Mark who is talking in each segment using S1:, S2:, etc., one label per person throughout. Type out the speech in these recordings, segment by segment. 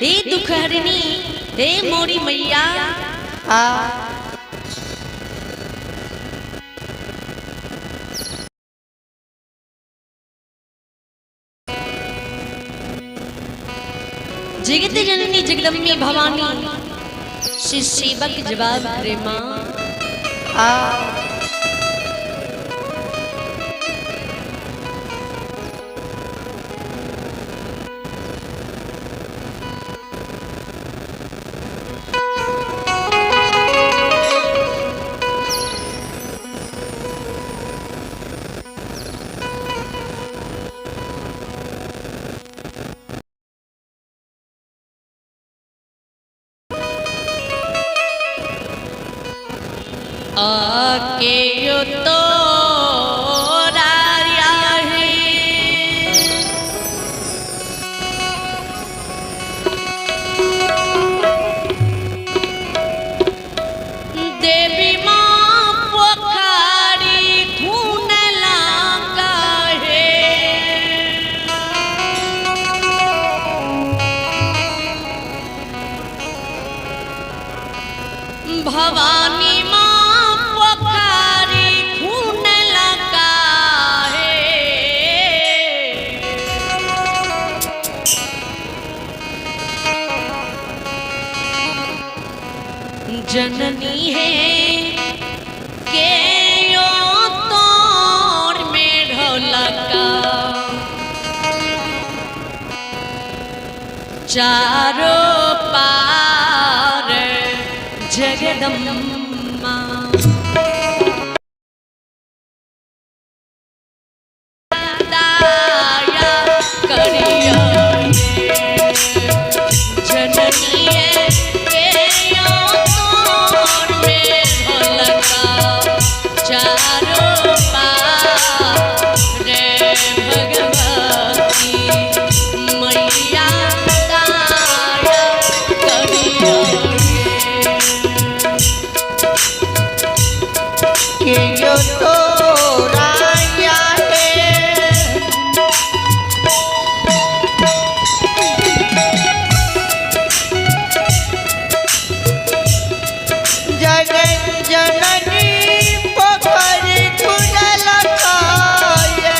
S1: हे दुखहरिणी, हे मोरी मैया। जगत जननी जगदम्बे भवानी, श्री सेवक जवाब करे माँ। आके यो तो राया है, देवी माँ पोखरी खून लागा है। भवानी माँ पोखरी खून लगा है। जननी है के यो तोर में ढोलका, चारों पार जगदम्बा। दाया करियो जननी के यो तोर में ढोलका, चारों पार भगवती मैया दाया करियो।
S2: के यो तो राया है, जगन जननी पोखरी खुदल खाए।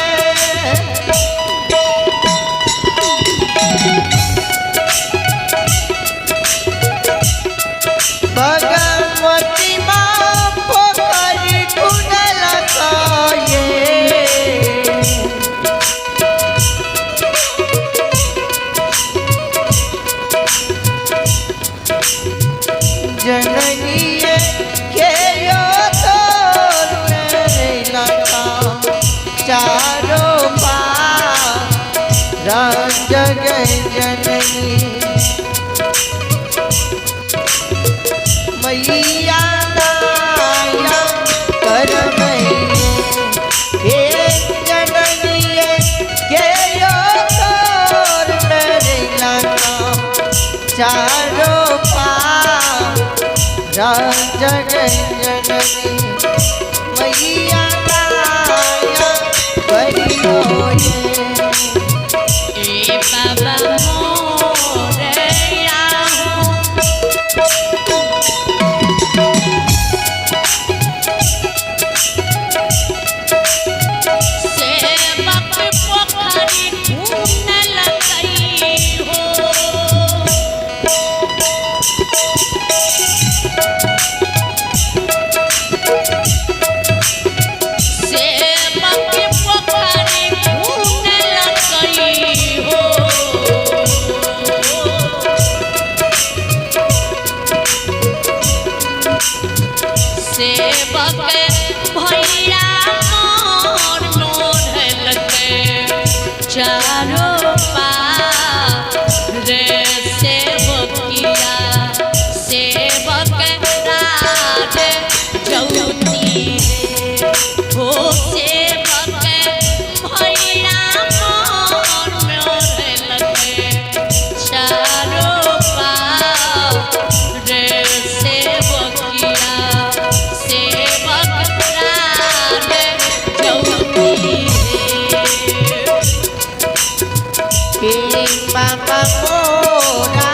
S2: भगवती माँ पोखरी खुदल खाए। जननी के यो तोर लगा, चारों पार जग जननी मैया दाया कर हे जननी के यो तोर लगा, चारों पार जग जननी मैया दाया करियो।
S1: ए बाबा मोरया हो, सेवक पोखरी खून लगई हो। सेवक पोखरी खून लगई हो। सेवक भैया मोर लोढ़लकै, चारो पार सेवकिया, सेवक राज जौती हो। सेवक भैया मोर लोढ़लकै, चारो पार सेवकिया, सेवक राज जौती
S2: हे बाबा मोरा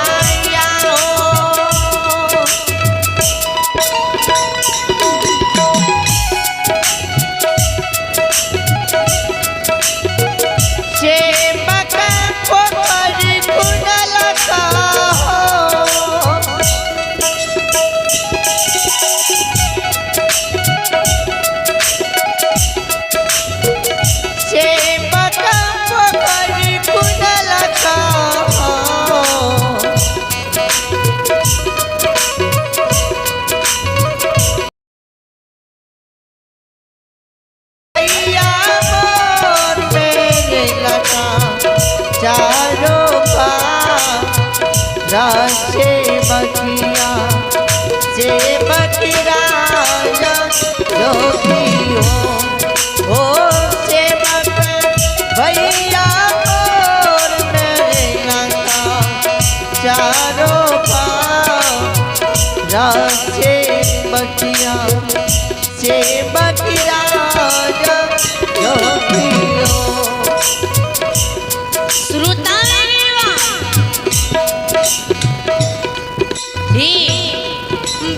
S2: सेवकिया सेवक राजा जोगियो ओ सेवक भैया मोर मेरे लंका चारों पार सेवकिया सेवक राजा जोगियो।
S1: श्रोता हे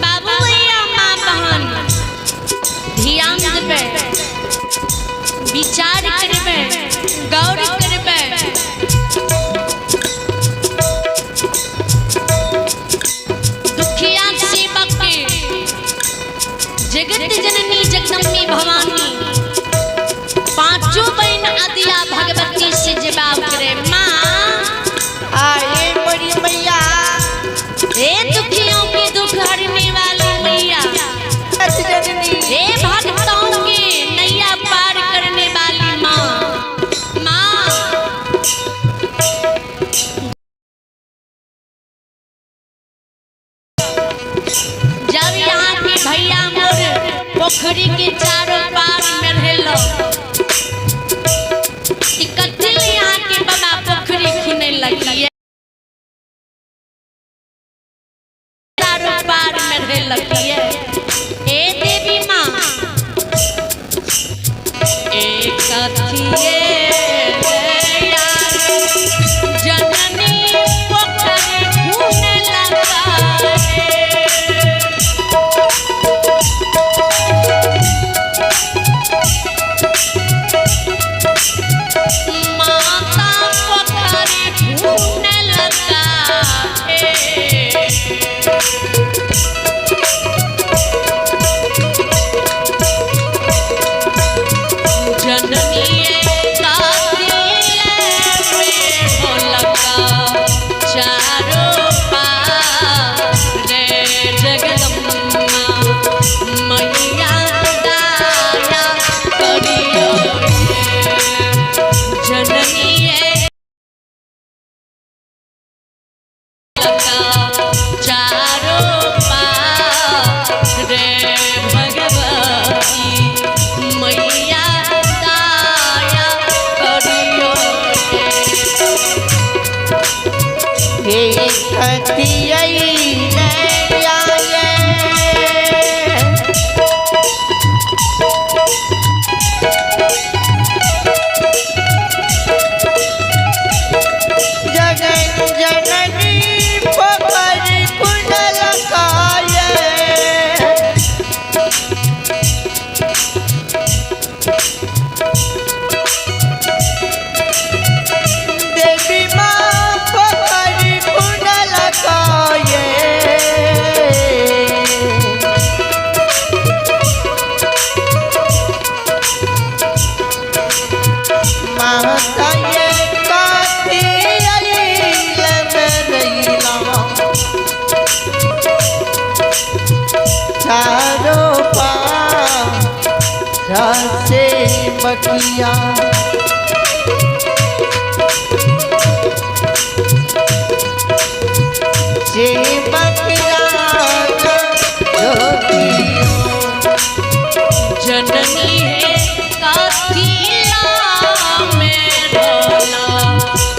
S1: बाबू भैया माँ बहन ध्यान देबै, विचार करबै, गौर करबै। दुखिया सेवक के जगत जननी जगदम्बी भवानी पांचों बहन आदिया भगवती से जवाब करे, माँ
S2: आए मोरी मैया,
S1: हे दुखियों के दुख हरने वाली मैया,
S2: जननी,
S1: हे भक्तों के नैया पार करने वाली माँ, माँ जब यहाँ के भैया मोर पोखरी के चारों पार में रहलो कतिल यहाँ के बाबा पोखरी खुने लगिए, चारों पार में रहे लगिए। ए देवी माँ एक अथिए जननी पोखरी खुने लगा रे। माता पोखरी खूने लगा हे। जननी चारों पार रे जगदम्बा मैया दया करियो जननी चारों पार रे भगवती मैया दया करियो।
S2: हे खतियै आए जगन जननी पोखरी कुंडल काय। देवी माँ पोखरी कुंडल काय। माता ये काथी चारों पार से बकिया से बकिया
S1: जननी है काथिला में रोला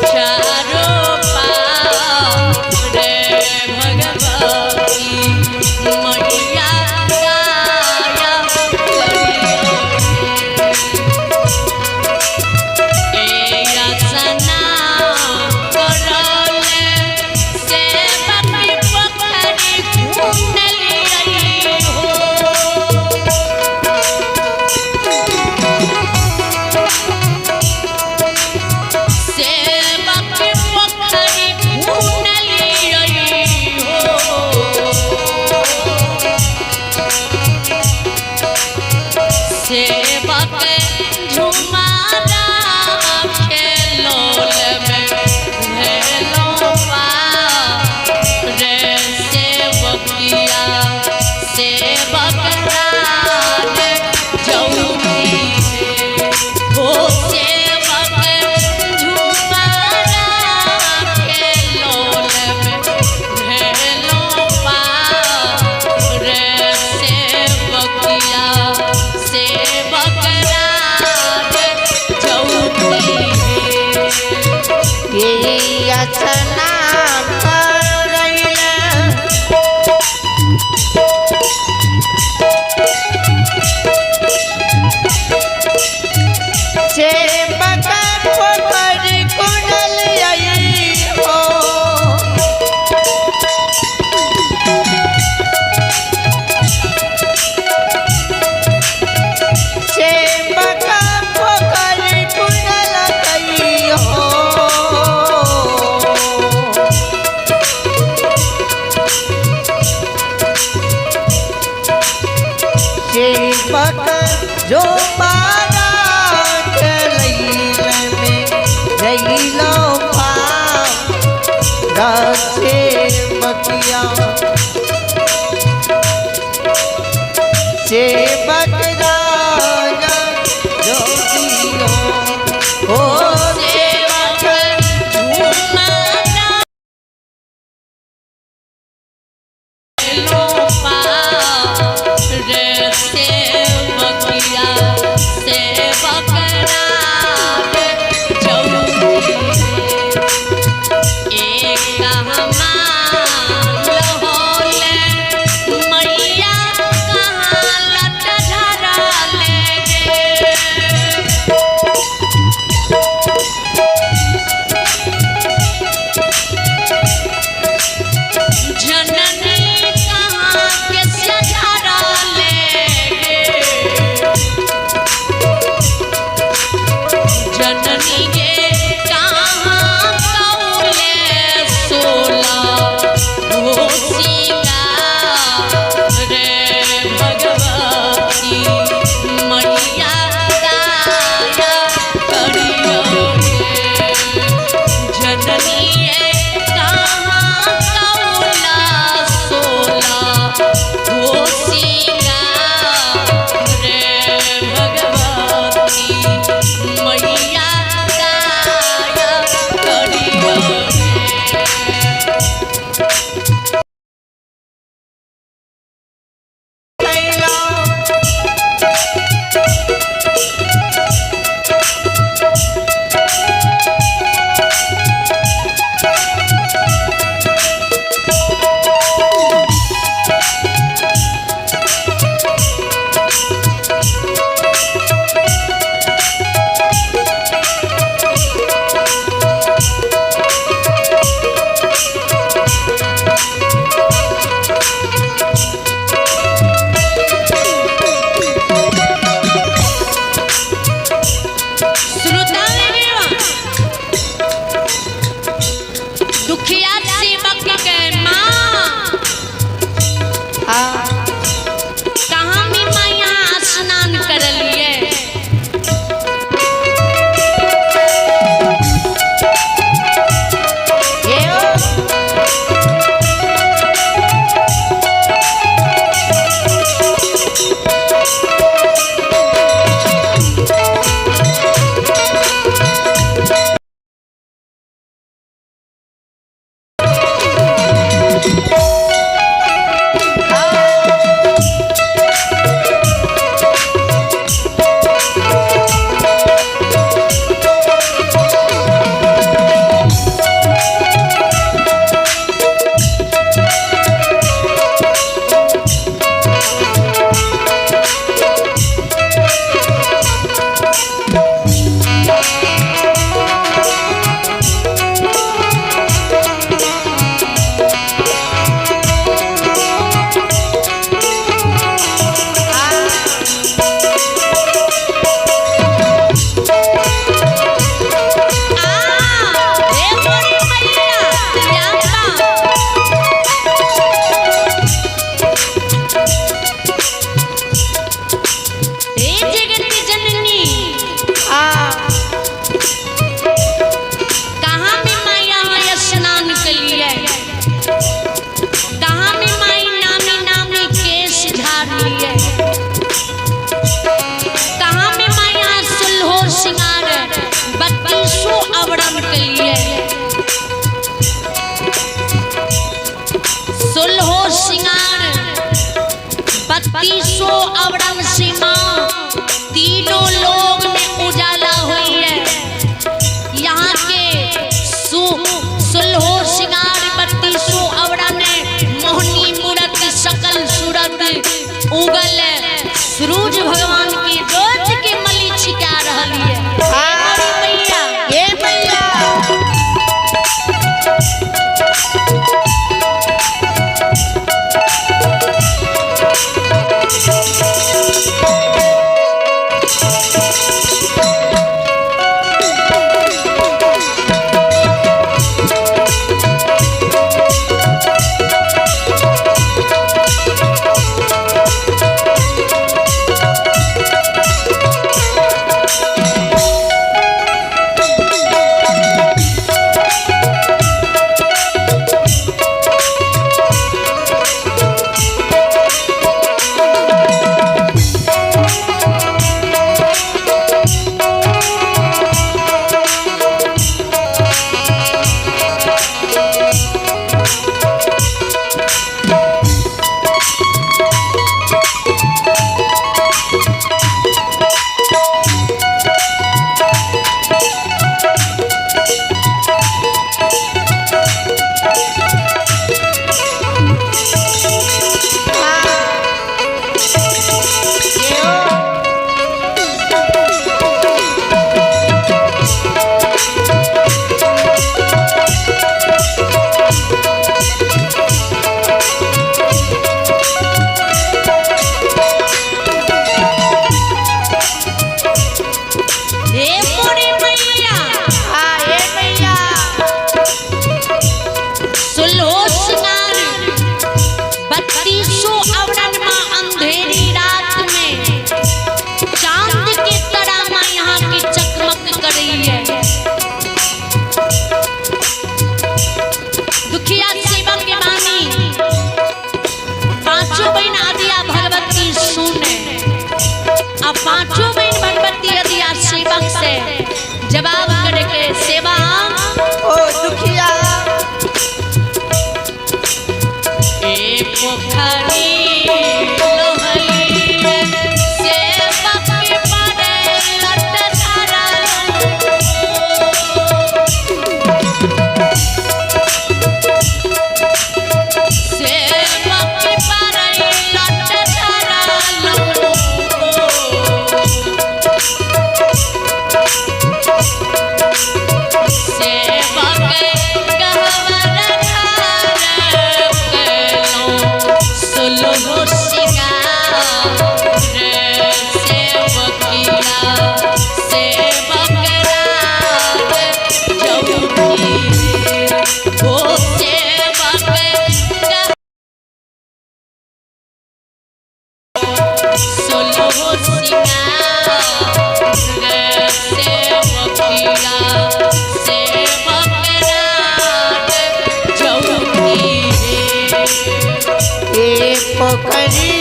S1: चारों पार रे भगवती मैया दया करियो। ए रचना करले सेवक
S2: जो मारा चलैल में जैलो से बकिया से बकराया जोगियो हो
S1: सेवक झूमा लोपा रे सेवकिया सेवक राम चौकी एक होले मैया कहाँ लट झरले गे। जननी कहाँ के सजरले गे। जननी के कहाँ कौले सोला होशिका रे भगवती मैया दाया करियो गे। जननी कहाँ कौला सोला होशिका रे भगवती मैया दाया करियो गे।
S2: लैला
S1: श्रोता दुखिया सेवक के माँ
S2: आ
S1: कहाँ में मैया स्नान करलिए
S2: ये
S1: आ हे मोरी मैया जाता हे जगत जननी
S2: आ
S1: कहाँ में माया है स्नान के लिए कहाँ में माई नामी नामी केस झाड़ लिए कहाँ में माया सुल्हो सिंगार बत्तीसों आवरण के लिए सुल्हो सिंगार बत्तीसों आवरण सीमा तीनों लोग में उजाला हुई है। यहाँ के सुल्हो सिंगार बत्तीसों आवरण मोहनी मूरत सकल सूरत उगल सूरज भगवान की रोज के मली छिका रहल है।
S2: आ
S1: मैया
S2: ये मैया
S1: पोखरी लोहली सेवक पर लट धरलो। सेवक पर लट धरलो। सेवक गहवर धार कलो सुलहो सिंगार सेवकिया सेवक राज चौकी ओ सेवक सुलहो सिंगार सेवकिया सेवक राज चौकी।
S2: ए पोखरी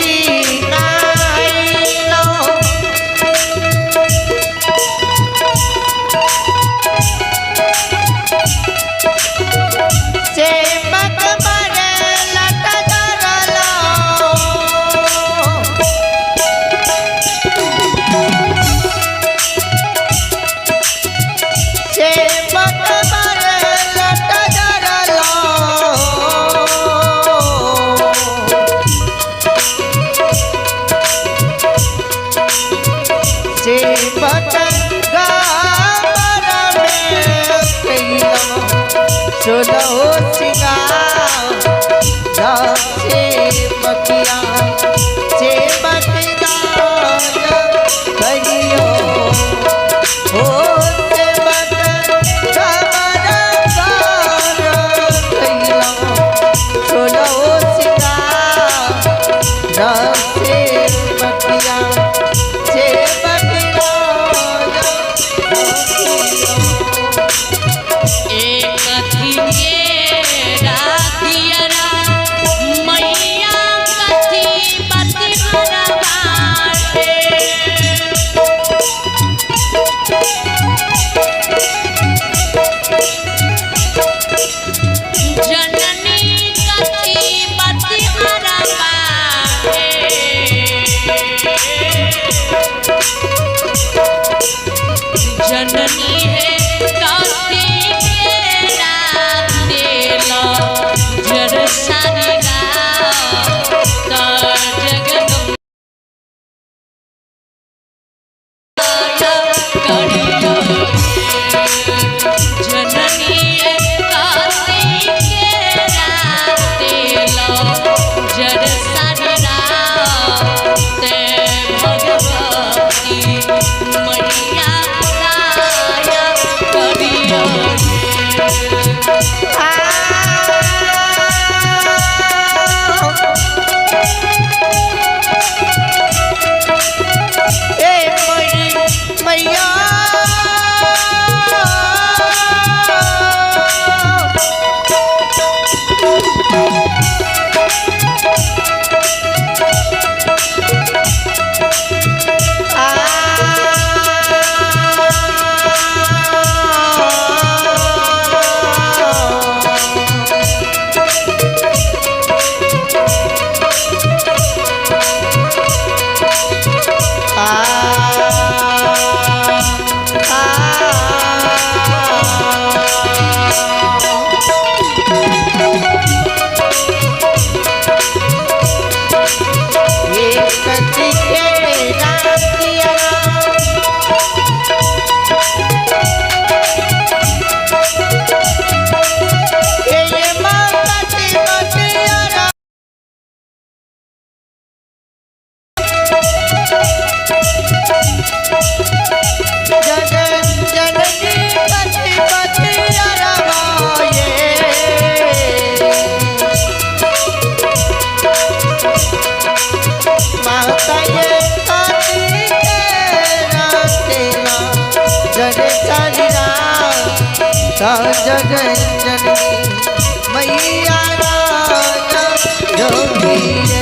S2: नाइलो सेवक पर लट धरलो। सेवक पर लट धरलो। सेवक गाबर में कइलो सुलहो सिंगार सेवकिया सेवक दान करियो हो सेवक गाबर गार कइलो सुलहो सिंगार सेवकिया सेवक राज
S1: एक कथी के रातियरा मैया कथी पति हरबारे। जननी कथी पति हरबारे। जननी है कथी के रातेला जर सारी रात जगदम्बा करियो। जननी है कथी के रातेला जर सारी रात भगवती मैया दाया करियो।
S2: ए मरी मैया जगन जननी मैया राजा जोगी रे।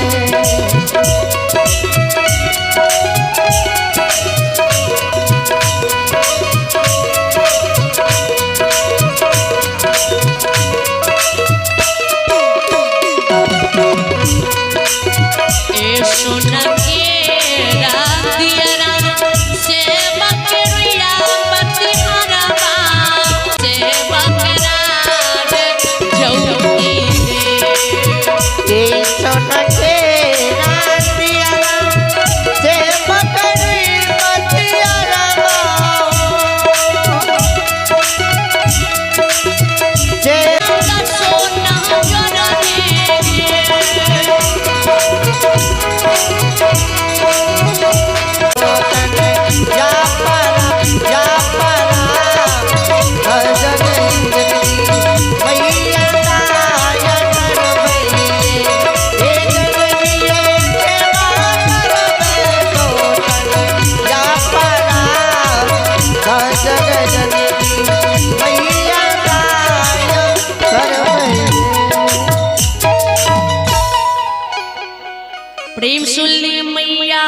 S1: प्रेम सुनली मैया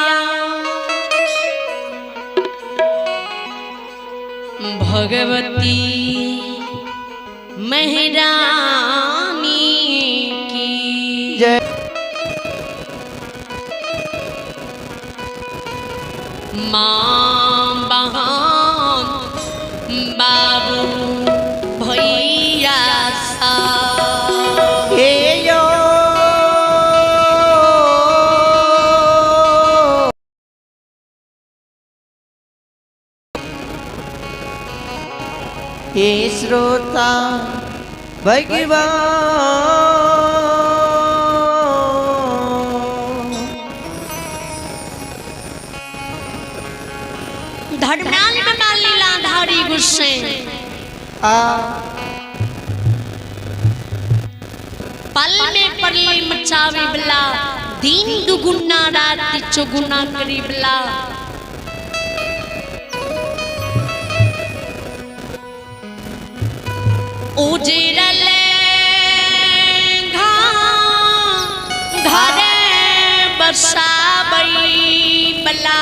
S1: भगवती महरानी की
S2: जय।
S1: माँ बहन बाबू भैया सब
S2: हे यो हे श्रोता भगवान।
S1: धर्मनाल बाबा लीलाधारी गुस्से
S2: आ
S1: पल में परले मचावे बला, दिन दुगुना रात चौगुना करी बला। उजरल घरे बसाबई बला,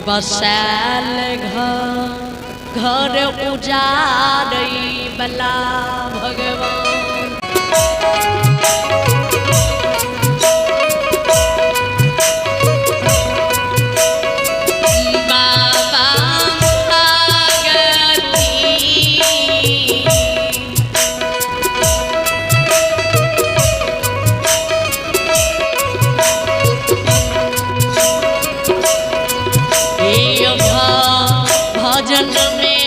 S1: बसल घर घर उजारई बला भगवान। बाबा भगती हे भजन में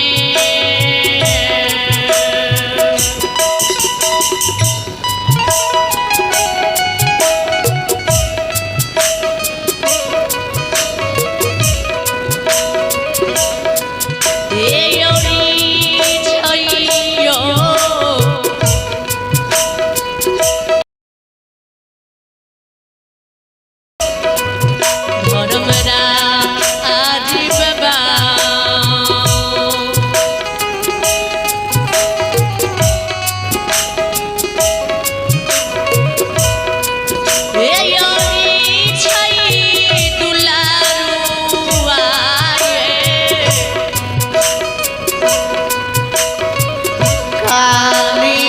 S1: हे योरी छैयो धर्मरा आजी बाबा। हे योरी छै दुलारुआ रे।
S2: काली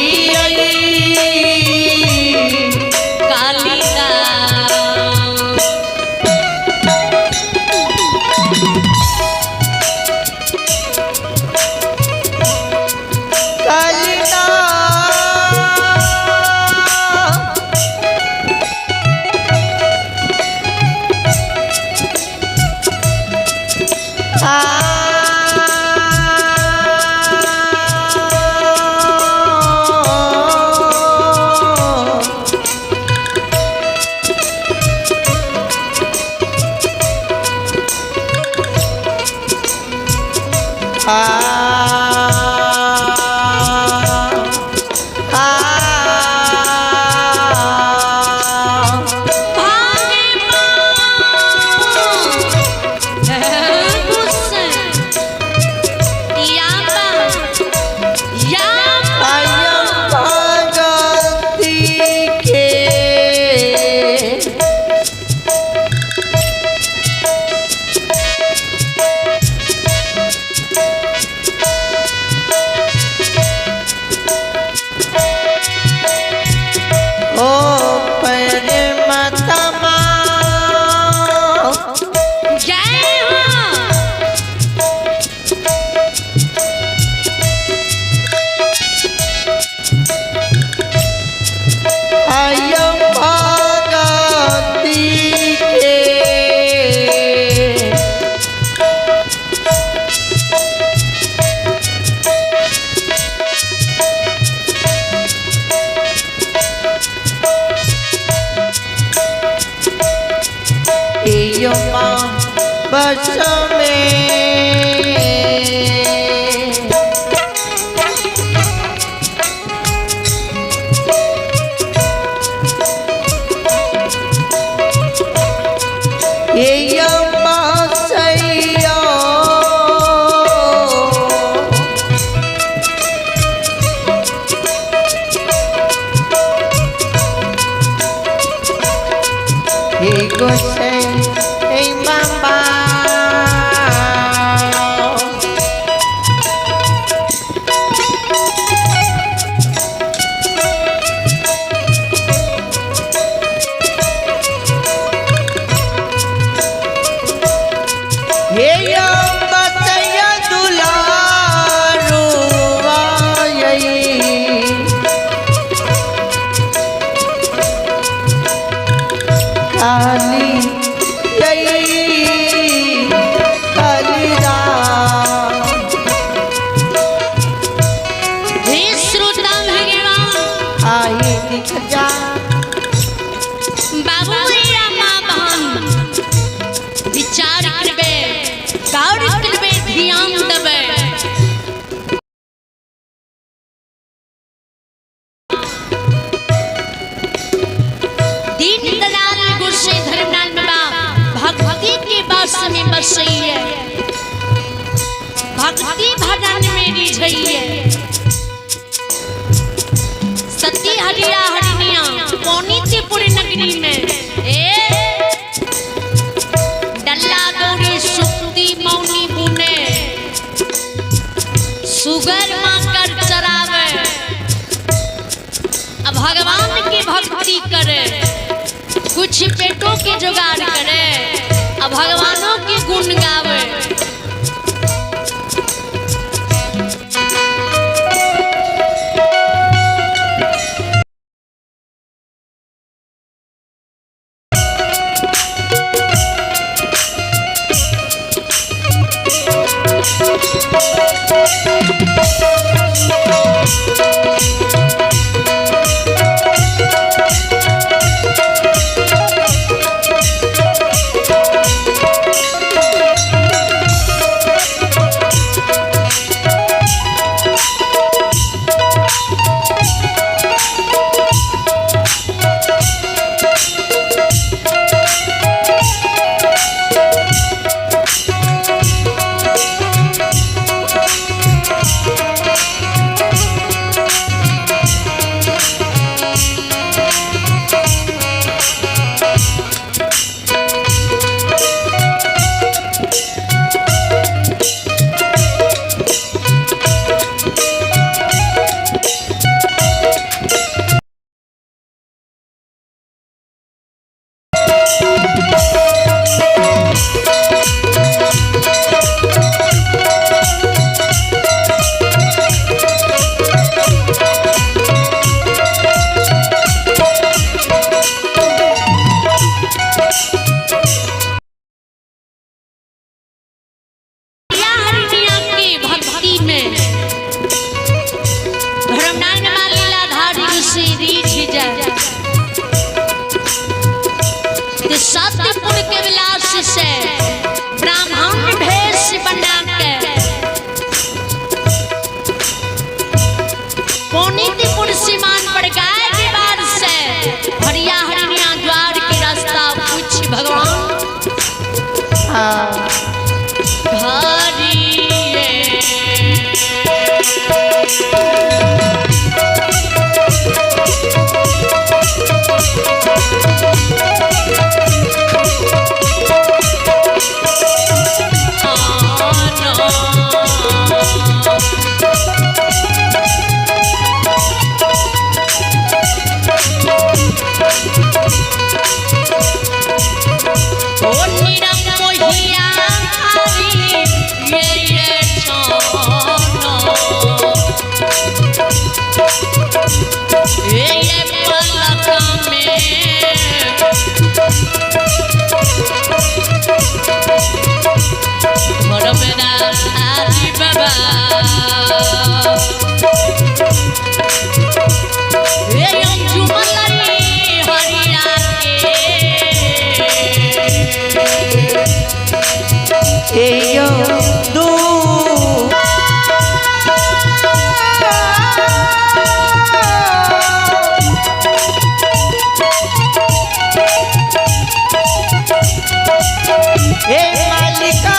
S1: कालिदास
S2: कालिदा आ आ आ
S1: भागे माँ गुस्से याबा याबा
S2: आयम भगवती के ओ परमात्मा
S1: जय हो।
S2: आयम भगवती के यो माँ बस में ये अम्बा सैया गोसाई बाबा। हे बसैया दुलारुआ काली यई काली राम।
S1: हे श्रोता भगवान,
S2: आई दिख जा
S1: बाबू भैया, माँ बहन, विचार करबे, गौर करबे, ध्यान देबे। दीन दयाल गुस्से धर्मनाथ बाबा भक्ति के बस में बसैये, भक्ति भजन में रिझैये। सती हरिया हरिणिया पौनीतिपुर नगरी में ए डल्ला दौड़ी सुक्ति मौनी बुने, सुगर माकर चरावे, अब भगवान की भक्ति करे, कुछ पेटों के जुगाड़ करे, अब भगवानों के गुण गावे। या हरिणिया के भक्ति में धर्मनारायण माँ लीलाधारी ऋषि रीझ जाए। ते सत्यपुर के विलास से ब्राह्मण भेष बना के पौनीतिपुर सीमान पर गाय के बार से हरिया हरिणिया द्वार के रास्ता पूछ भगवान
S2: हाँ।
S1: हरिया
S2: एयो दू हे मालिका।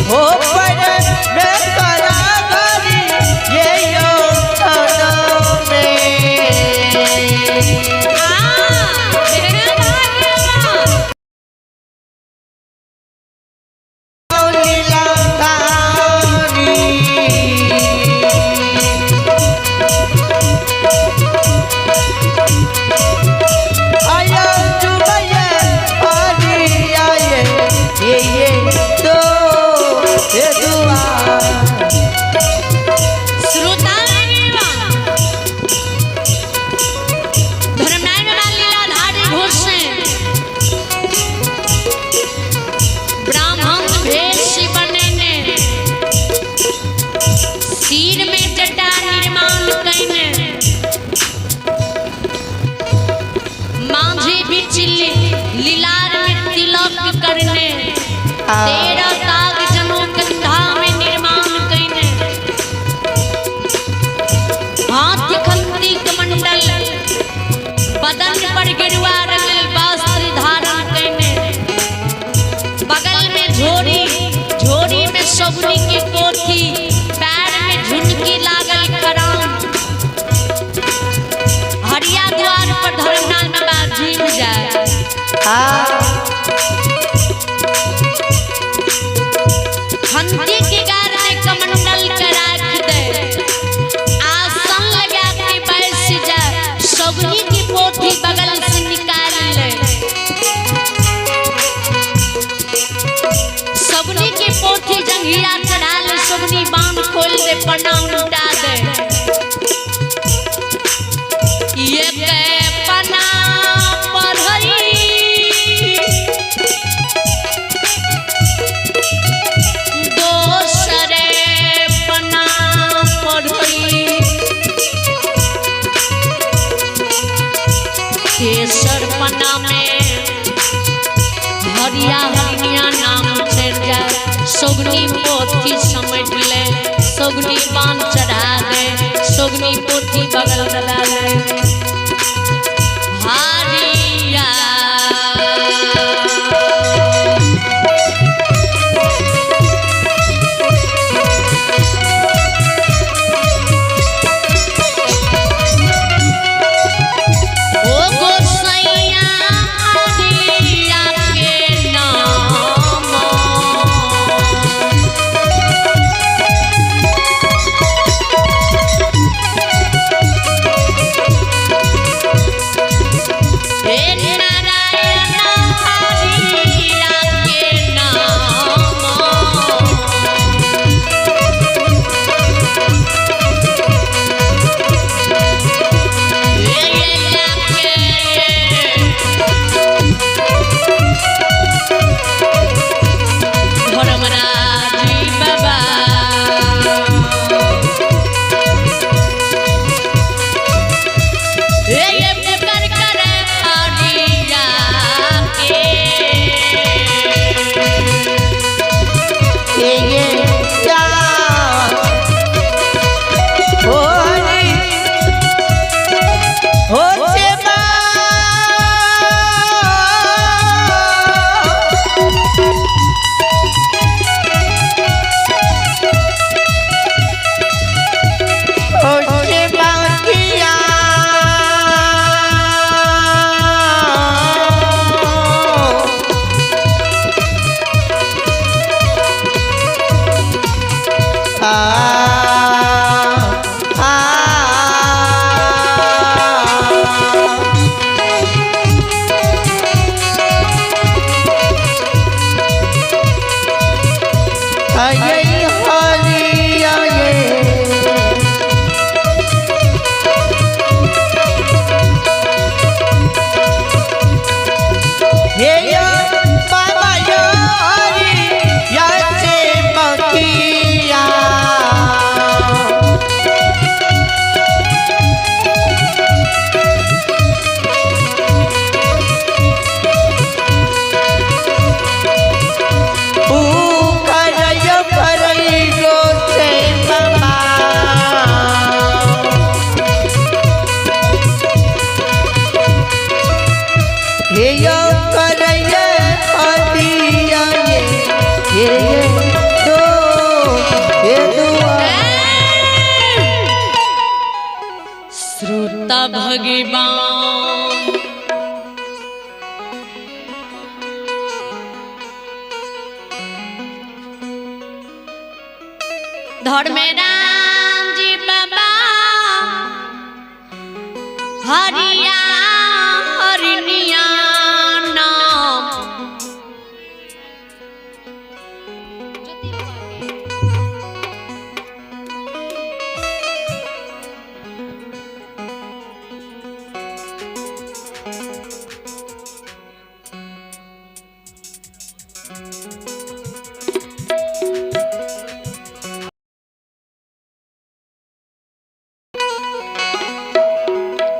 S2: हो पर मैं करा गरी ये यो में। लीला तारी। आया जुबैया हरी आए ये तो ये दुआ।
S1: श्रोता धर्मनारायण बाबा लीलाधारी घोष ब्राह्मण भेष बनेने, सिर में जटा निर्माण कयने, मांझी बीच लीलार में तिलक करने, 13 ताग जनो कंधा में निर्माण कयने, हाथ खंती कमंडल, बदन पर गेरुआ रंगल वस्त्र धारण कयने, बगल में झोरी, झोरी में सगुनी के पोथी, पैर में झुनकी लागल खराम। हरिया द्वार पर धर्मनारायण बाबा झूम जाए। खंती के गार में कमंडल के राख दे, आसन लगा के बैस जाए, सगुनी की पोथी बगल से निकाल ले, सगुनी की पोथी जंघिया चढ़ा ले, सगुनी बांध खोल दे, पन्ना उल्टा दे। ये के पन्ना पढ़ई दोसरे पन्ना पढ़ई, तेसर पन्ना में हरिया हरिया नाम चढ़ जाए, सगुनी पोथी समझ ले, सगुनी बांध चढ़ा दे, सगुनी पोथी बगल डला ले। हरिया ओ गोसैया हरिया के नाम। हे नारायण हरिया के नाम। धर्मराज बाबा हे पुकार कर हरिया के।
S2: ये क्या हो हरी हो सेवा। हो सेवा किया। आ आ आये हरि आये। हे या बाबा यो हरि या से बकिया। ऊ करय करई।
S1: श्रोता भगवान धर्मराम जी बाबा हरिया हरिनिया नाम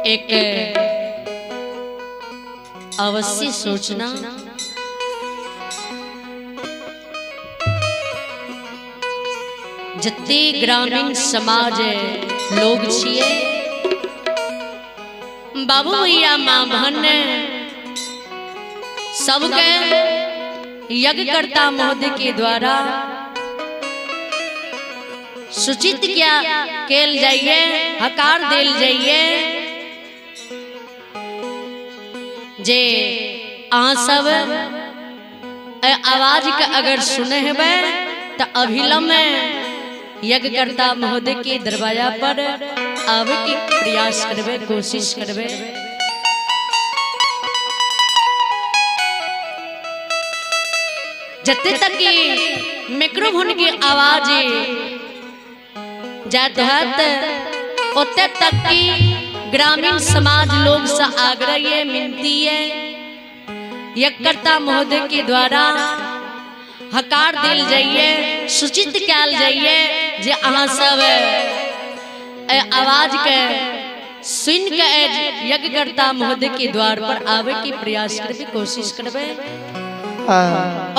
S1: एक अवश्य सोचना जते ग्रामीण समाज लोग छिए बाबू भैया माँ बहन सबके यज्ञकर्ता महोदय के द्वारा सूचित किया केल जाइए, हकार देल जाइए जे अहाँ सब आवाज के अगर सुने हेबै तो अभिलंब यज्ञकर्ता महोदय के दरवाजा पर आवे के प्रयास करबे, कोशिश करबे। जते तक कि माइक्रोफोन की आवाज जात हत ओते तक की ग्रामीण समाज लोग से आग्रह है, मिनती है यज्ञकर्ता महोदय के द्वारा हकार दिल जाइए, सूचित कयल जाइए जे अहाँ सब आवाज के सुन के यज्ञकर्ता महोदय के द्वार पर आवे के प्रयास करबे, कोशिश करबे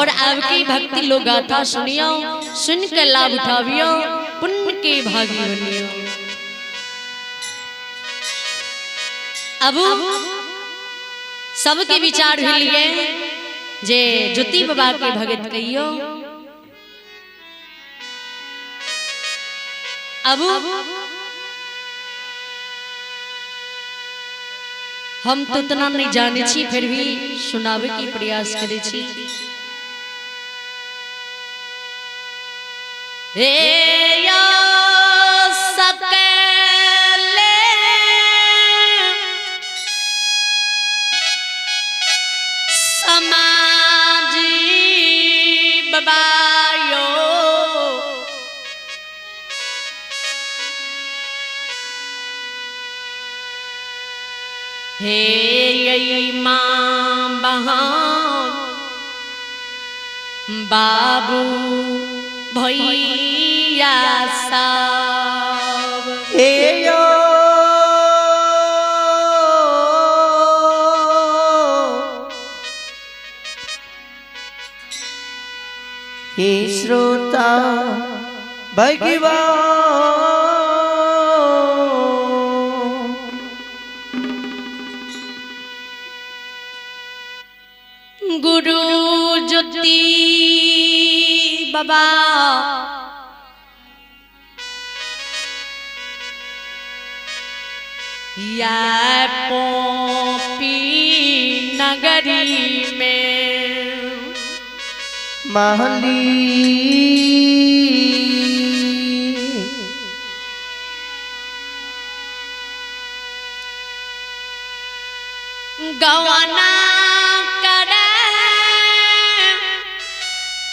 S1: और आवे की भक्ति लोग गाथा सुनियो, सुन के लाभ उठावियो, पुण्य के भागी बनियो। अब सबके विचार भेलिए जे ज्योति बाबा के भगत कहियो। अब हम तो उतना नहीं जाने छी, फिर भी सुनावे की प्रयास करे छी। हे या सकले समाज बबायो हे यई माँ बहान बाबू भैया सब
S2: हे यो हे श्रोता भगवान
S1: गुरु ज्योति बाबा या पोपी नगरी में
S2: महली
S1: गवाना करे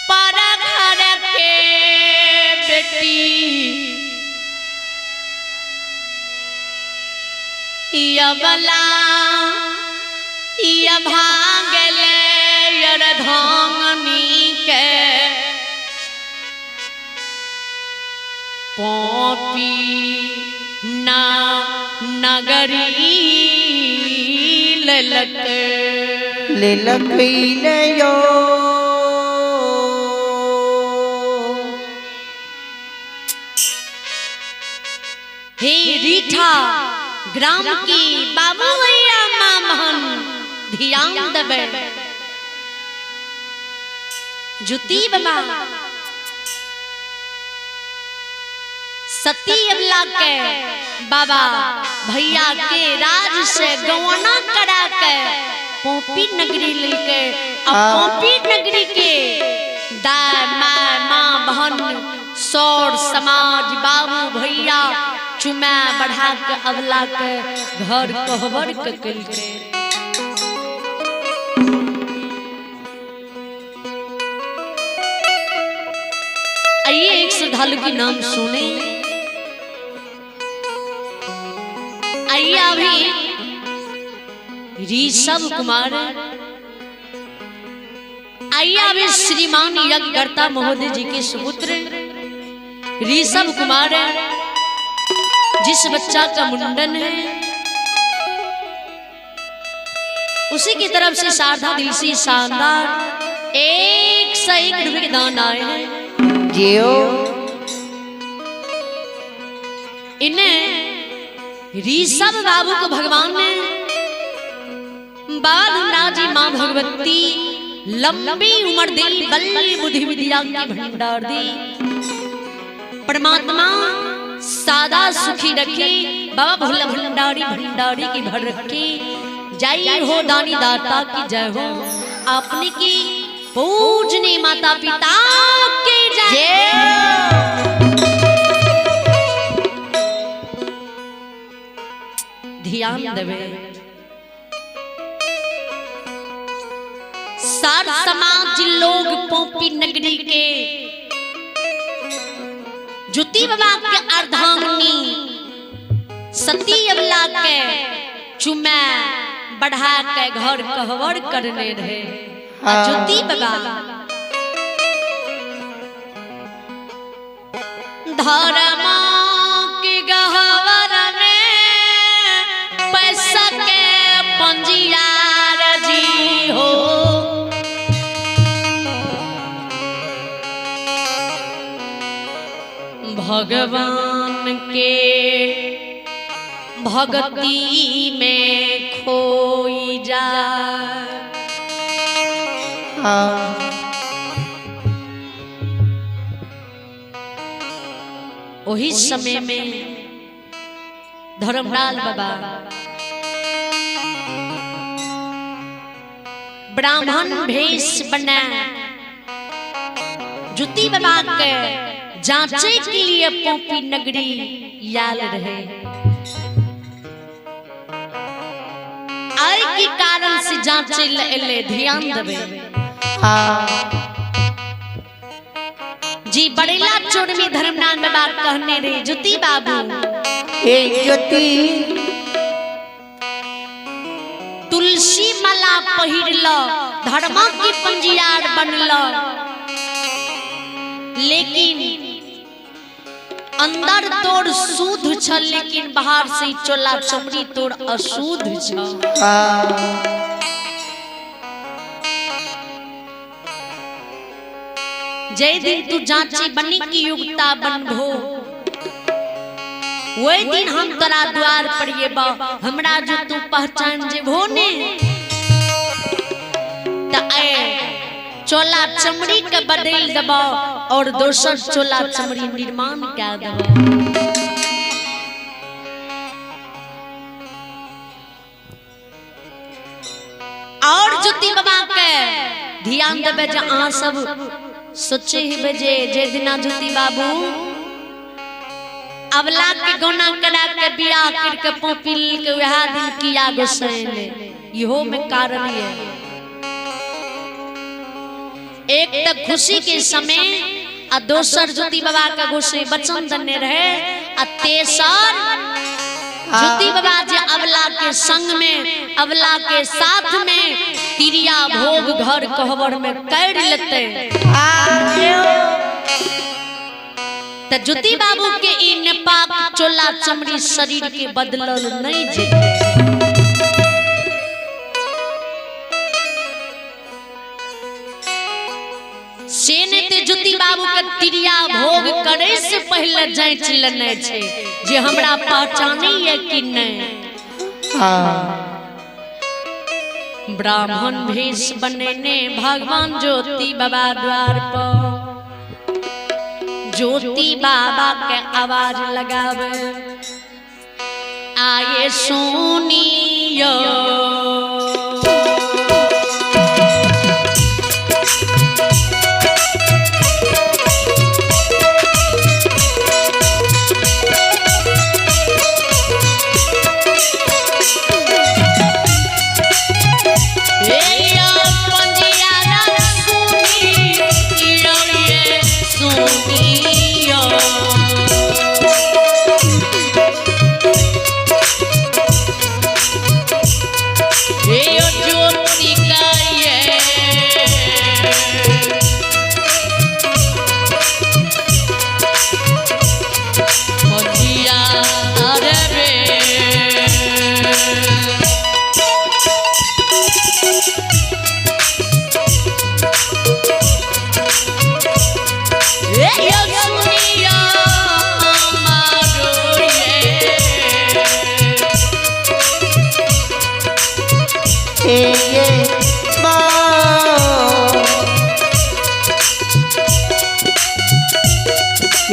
S1: पर घर के बेटी यबला या भागले यर धांगनी के पोपी ना नगरी ललक
S2: ललक यो।
S1: हे रीठा ग्राम की बाबू भैया माँ बहन ध्यान दबे जुती बाबा सती अबला के बाबा भैया के राज से गवाना करा के पोपी नगरी ललके। अब पोपी नगरी के दाय my माँ बहन सौर समाज बाबू भैया चुमा बढ़ा के अबला के घर कहबर के कलके। आइए एक श्रद्धालु की नाम सुने। आइए अभी ऋषभ कुमार, आइए अभी श्रीमान यज्ञकर्ता महोदय जी के सुपुत्र ऋषभ कुमार, जिस बच्चा का मुंडन है उसी की तरफ से शारदा दिल से शानदार 101 रुपए के दान आए हैं।
S2: जियो
S1: इन्हें ऋषभ बाबू को भगवान ने बाद जी माँ भगवती लंबी उम्र दी, बल बुद्धि विद्या की भंडार दी। परमात्मा सादा सुखी रखी, बाबा भोला भंडारी भंडारी की भर रखी। जय हो दानी दाता की जय हो, आपने की पूजने माता पिता के जय। ध्यान देवे सार समाज लोग पोपी नगरी के ज्योति बाबा के अर्धांगिनी सती अबला के चुमा बढ़ा के घर कहवर करने रहे। ज्योति बाबा धर्मा के गहवर में पैसा के पंजियार जी हो, भगवान के भक्ति में खोई जा। वही समय में धर्मलाल बाबा ब्राह्मण भेष बना ज्योति बाबा के जांचे के लिए पोपी नगरी याल रहे। आय के कारण से जांचे ले ध्यान देवे जी। बड़ेला चोर में धर्मनाथ बाबा कहने रे ज्योति बाबू,
S2: हे ज्योति
S1: तुलसी माला पहिरल, धर्म के पंजियार बनल, लेकिन अंदर तोर शुद्ध छल, लेकिन बाहर से चोला चमड़ी तोर अशुद्ध छल। जय दिन तू जांची बनी की युक्ता बनभो, वही दिन हम तोरा द्वार पर येबा, हमरा जो तू पहचान जेबो ने त ए चोला चमड़ी के बदल दबा और दोसर चोला चमड़ी निर्माण कर दबा। और ज्योति बाबा के ध्यान देबे जे अहाँ सब सोचे हेबे जे जे दिना ज्योति बाबू अबला के गौना करा के बियाह कर के पोपिल के वह दिन किया गोसैन, इहो में कारण है। एक तक खुशी के समय आ दोसर ज्योति बाबा का गोसाई बचन देने रहे, आ तेसर ज्योति बाबा जे अबला के संग में अबला के साथ में तिरिया भोग घर कहवर में कर लेते। त ज्योति बाबू के ई नेपाक चोला चमड़ी शरीर के बदलल नहीं जेते। से ने ते ज्योति बाबू के तिरिया भोग करे से पहले जांच लेने छे जे हमरा पहचानी है कि नहीं। ब्राह्मण भेष बनेने भगवान ज्योति बाबा द्वार पर ज्योति बाबा के आवाज लगावे, आए सुनियो।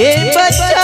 S2: हे बच्चा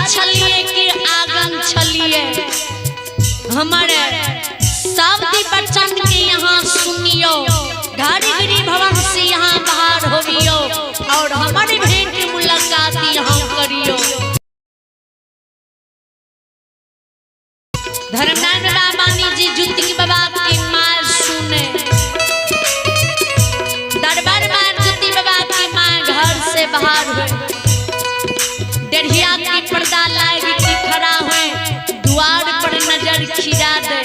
S1: छलिए के आंगन छलिए, हमारे सावधी बच्चन के यहाँ सुनियो, घर गिरी भवन से यहाँ बाहर होवियो और हमारे भेंट मुलाकात यहाँ करियो। धर्मनारायण रामानी जी ज्योति बाबा की माँ सुने, दरबार में ज्योति बाबा की माँ घर से बाहर हुए, डरिया की पर्दा लाग के खड़ा हुए, द्वार पर नजर खिरा दे।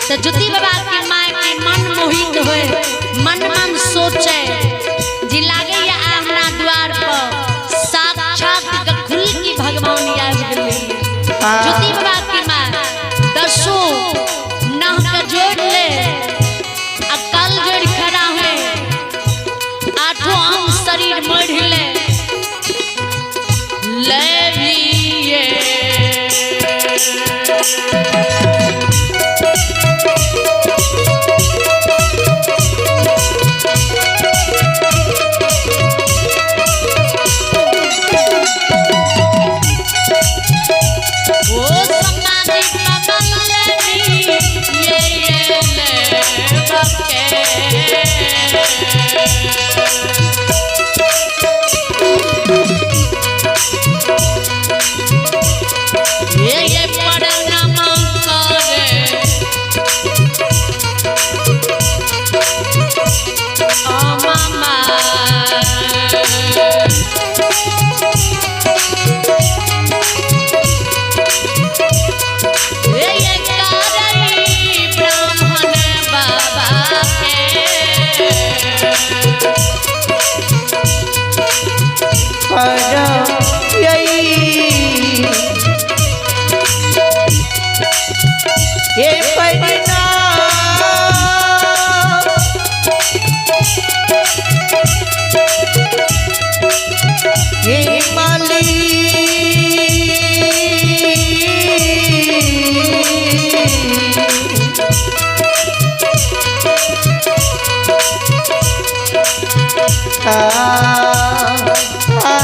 S1: तो ज्योति बाबा की माय के मन मोहित होए, मन मन सोचे जी लागे या हमरा द्वार पर साक्षात गखुल की भगवान आबि गेलै। ज्योति बाबा की माय दसो नह के जोड़ ले आ कल जोड़ खड़ा है, आठों अंग शरीर मढ़ ले ले भी ये। ओ समाधि बाबा ले भी ये ले बके। ये प्रणाम करे ओ मामा। ये करई ब्राह्मण बाबा के।
S2: पर यही हे परिणाम हे माली आ आ।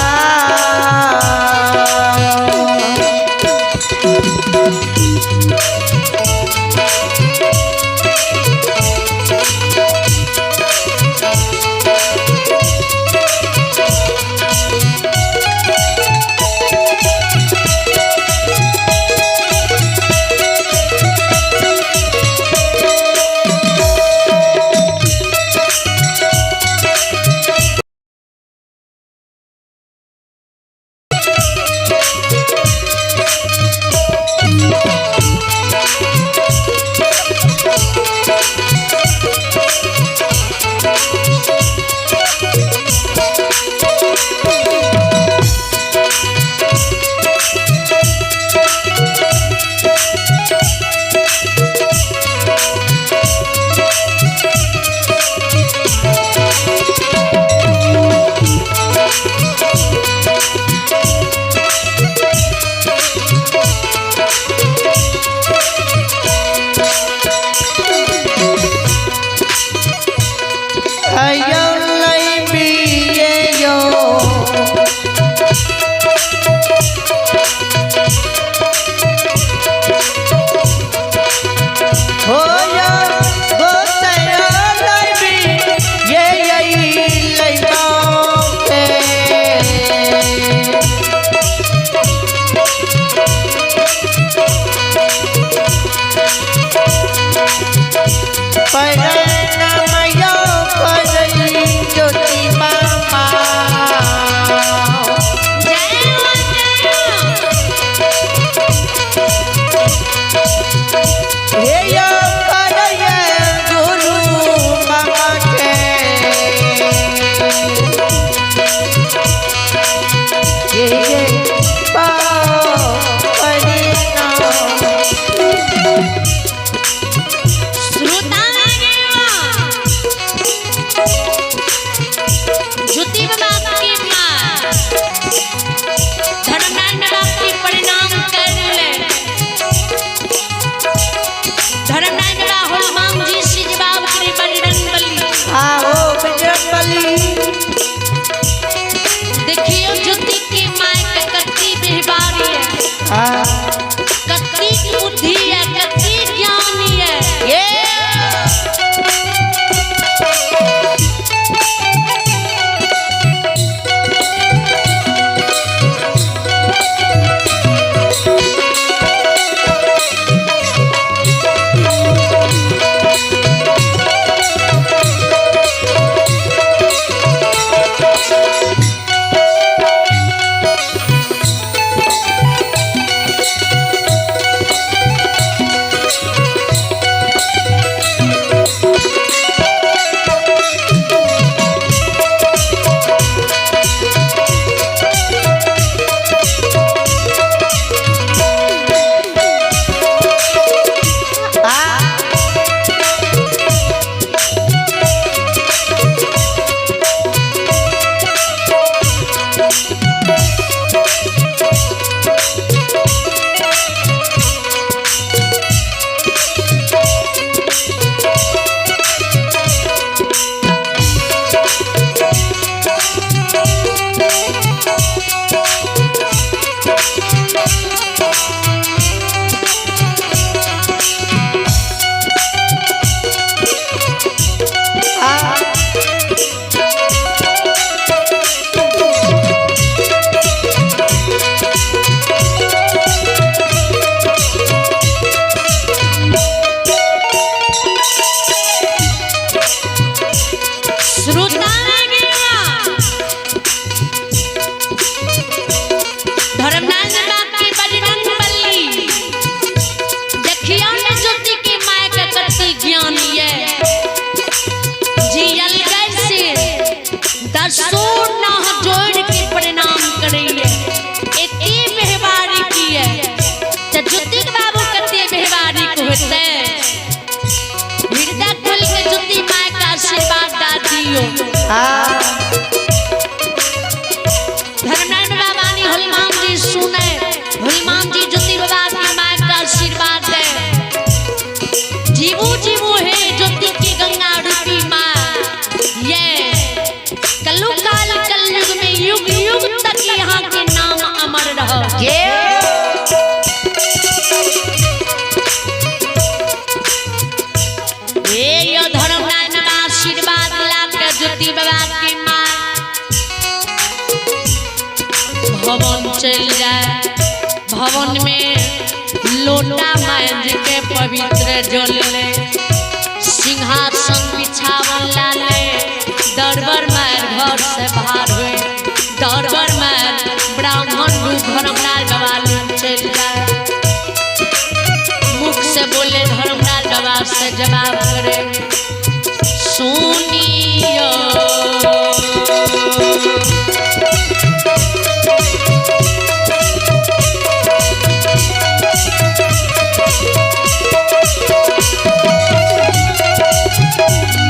S1: होते हृदय खोल के ज्योति माय का आशीर्वाद दा दियो।
S2: हाँ।
S1: धर्मनारायण बाबा वाणी हनुमान जी सुने, हनुमान जी ज्योति बाबा की माय का आशीर्वाद दे। जीवू जीवू है ज्योति की गंगा रूपी माँ, ये कलु काल कलयुग में युग युग तक यहाँ के नाम अमर रहो। ये यो धर्मनारायण बाबा आशीर्वाद ला के ज्योति बाबा की माँ भवन चल जाए। भवन में लोटा मांज के पवित्र जल ले, सिंहासन बिछावन लाले, दरबार मार घर से बाहर हुए, दरबार मार ब्राह्मण रूप धर्मलाल बाबा लुन चल जाए। मुख से बोले धर्मलाल बाबा से जवाब करे, सुनियो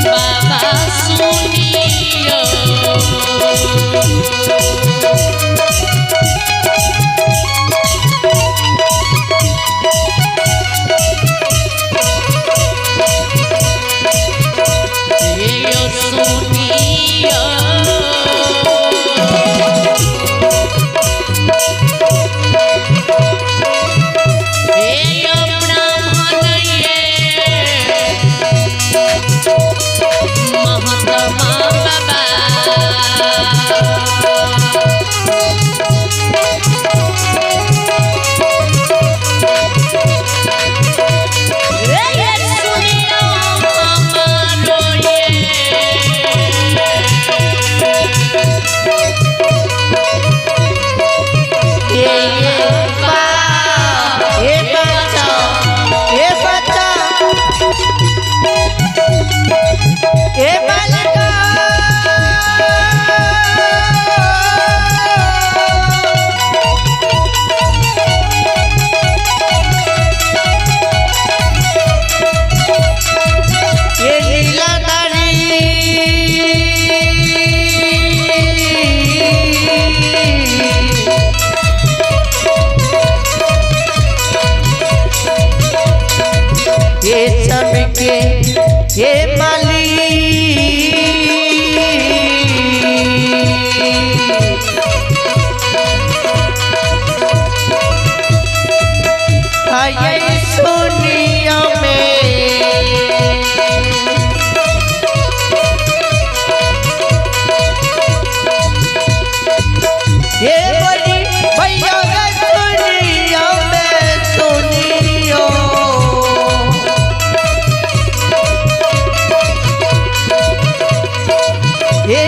S1: बाबा सुनियो, ये सुनियो, ये ब्राह्मण ये महात्मा बाबा, ये सुनियो हमारो ये
S2: ये बच्चा, ये बच्चा, ये बालिका, ये लीला नारी, ये चमके ये माली, आये सुनिया में, ये बड़ी भैया सुनिया में सुनियो, ये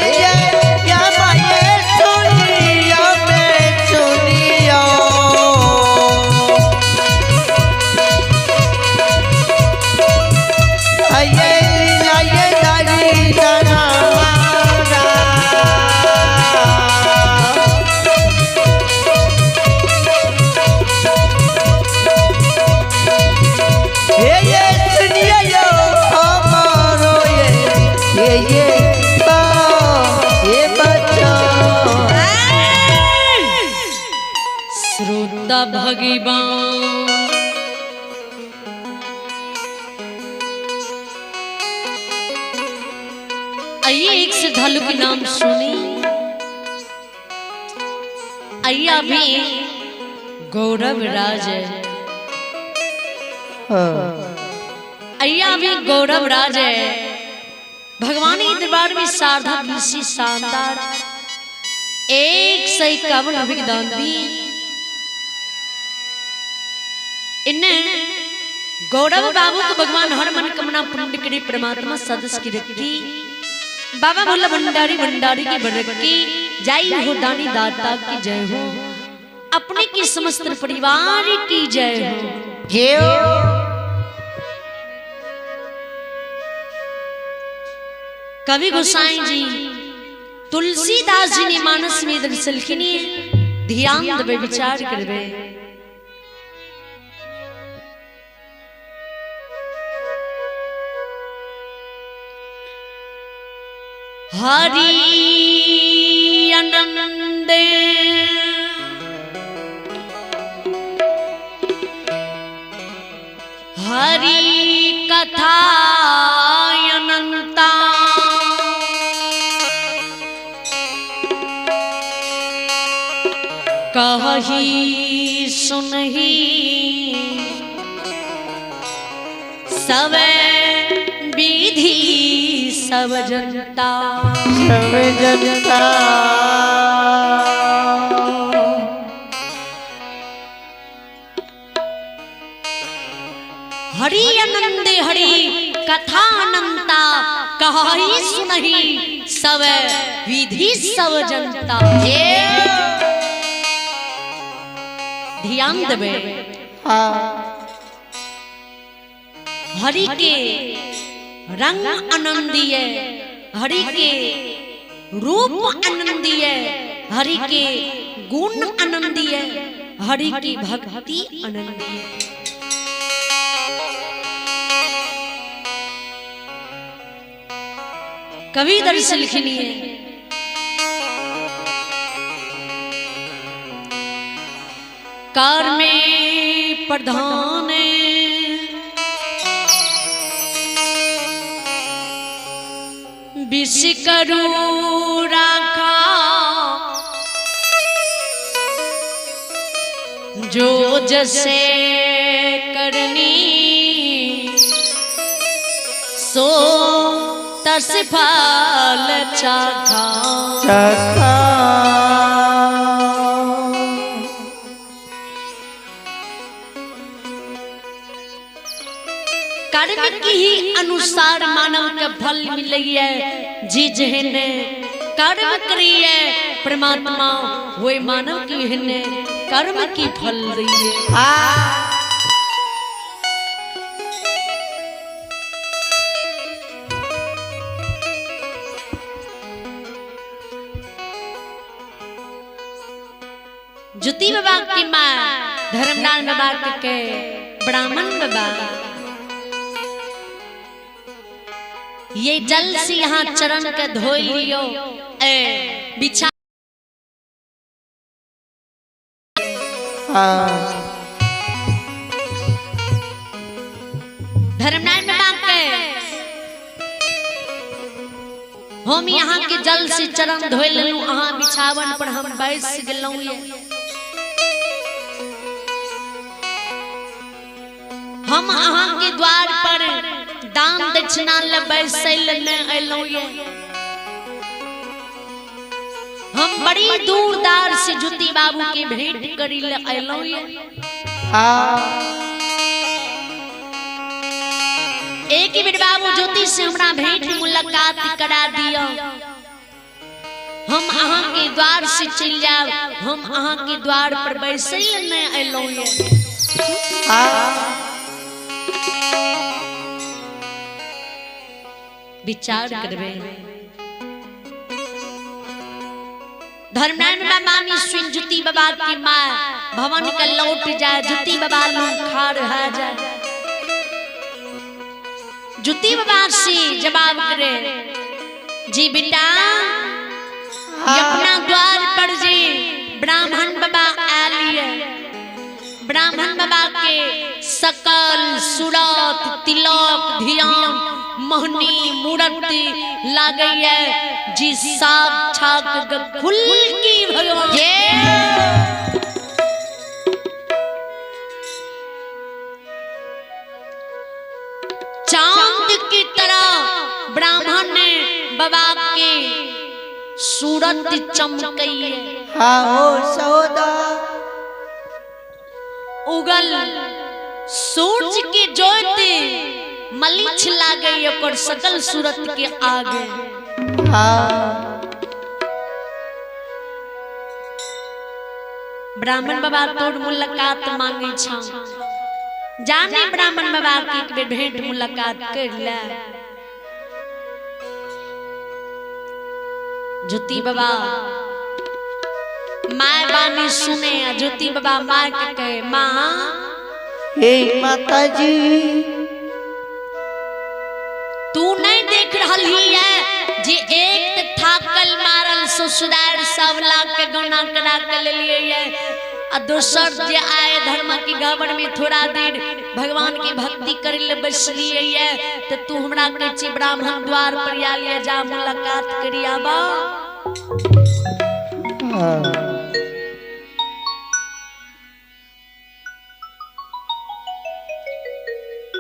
S2: या माये सुनिया में सुनियो, आये लाये दारी दाना मारा, ये सुनियो यो हमारो ये बा ये बच्चा।
S1: श्रोता भगवान आइए एक श्रद्धालु के नाम सुनी। आइए अभी गौरव राज है, आइए अभी गौरव राज है। भगवान के दरबार में शारदा की शानदार 151 अभिदान दी। इन्हें गौरव बाबू को भगवान हर मन कामना पूर्ण करे परमात्मा सदस्य की रखी, बाबा भोला भंडारी भंडारी की बरक्की, जय हो दानी दाता की जय हो, अपने की समस्त परिवार की जय हो।
S2: जय हो।
S1: कवि गोसाई जी तुलसीदास जी ने मानस में दर्शन किनी, ध्यान देवे विचार करवे। हरि आनंद हरि कथा अनंता कही सुनही सब विधि सब जनता।
S2: सब जनता।
S1: हरि आनंद हरि कथा अनंता कही सुनही सब विधि सब जनता। ध्यान देवे। हरि के रंग आनंदीय, हरि के रूप आनंदीय, हरि के गुण आनंदीय, हरि की भक्ति आनंदीय। कवि दर्श लिखनी है। कार में प्रधान विष करू राखा जो जैसे करनी सो तस फल चाखा।
S2: चाखा।
S1: कर्म की ही अनुसार मानव के फल मिले है। जी जेहने कर्म करिए परमात्मा वो मानव की हेने कर्म की फल दिए। ज्योति बाबा की माँ धर्मलाल बाबा के ब्राह्मण बाबा ये जल से यहाँ चरण के धोई लियो ए बिछा। धर्मनारायण बाबा के हम यहाँ के जल से चरण धोई लेलू, अहाँ बिछावन पर हम बैस गेलहुँ। हम अहाँ के द्वार पर दान दक्षिणा ले बैसल ने अयलहुँ। हम बड़ी दूर दार से ज्योति बाबू के भेंट करी ले अयलहुँ। एक बेर बाबू ज्योति से हमरा भेंट मुलाकात करा दिया। हम अहाँ के द्वार से चल जाब, हम अहाँ के द्वार पर बैसल ने अयलहुँ। विचार करबे। धर्मनारायण बाबा मामी सुन ज्योति बाबा की माँ भवन के लौट जाए, ज्योति बाबा लू खार है जाए। ज्योति बाबा से जवाब करे जी बेटा अपना द्वार पर जी ब्राह्मण बाबा आलिए। ब्राह्मण बाबा के सकल सूरत तिलक ध्यान मोहनी मूर्ति लागई है जी साक्षात खुल की भगवान। चांद की तरह ब्राह्मण ने बाबा के सूरत चमकई है।
S2: सौदा
S1: उगल सूरज की ज्योति मलिछ लागे और सकल सूरत के आगे। ब्राह्मण बाबा तोर मुलाकात मांगे छा, जाने ब्राह्मण बाबा के एक बेर भेंट मुलाकात कर ले। ज्योति बाबा माय बानी सुने, ज्योति बाबा माँ के कहे माँ
S2: हे माता जी
S1: तू नहीं देख रही है जे एक तू सुधार 1.25 लाख के गौना करा के लेलिए ये। आ दोसर जे आए धर्म की गबर में थोड़ा देर भगवान की भक्ति करे ले बैसलिए ये, तो तू हमरा कहै छी ब्राह्मण द्वार पर आलिए जा मुलाकात करी आबा।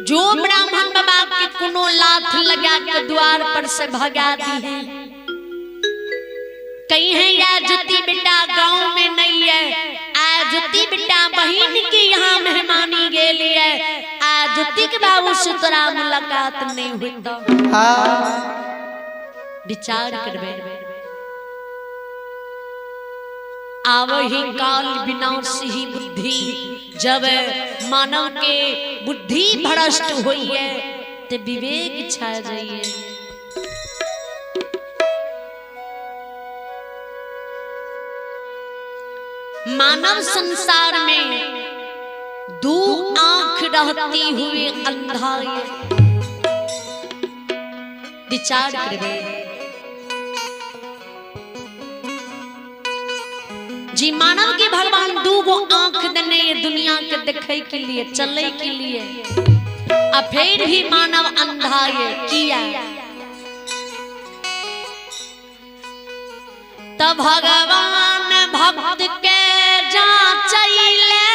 S1: जो ब्राह्मण बाबा के कोनो लाथ लगा के द्वार पर से भगा दी है, कहीं है या ज्योति बेटा गांव में नहीं है, आ ज्योति बेटा बहन के यहाँ मेहमानी गेली है, आ ज्योति के बाबू से तोरा मुलाकात नहीं हुई। विचार करबे आवही काल विनाशी बुद्धि, जब मानव के बुद्धि भ्रष्ट हुई है तो विवेक छा जाइए। मानव संसार में दो आंख रहती हुई अंधा है। विचार करबे जी, मानव के भगवान दू गो आंख देने ये दुनिया के देखे के लिए, चले के लिए, आ फिर भी मानव अंधा ये किया। तब भगवान भक्त के जांचैले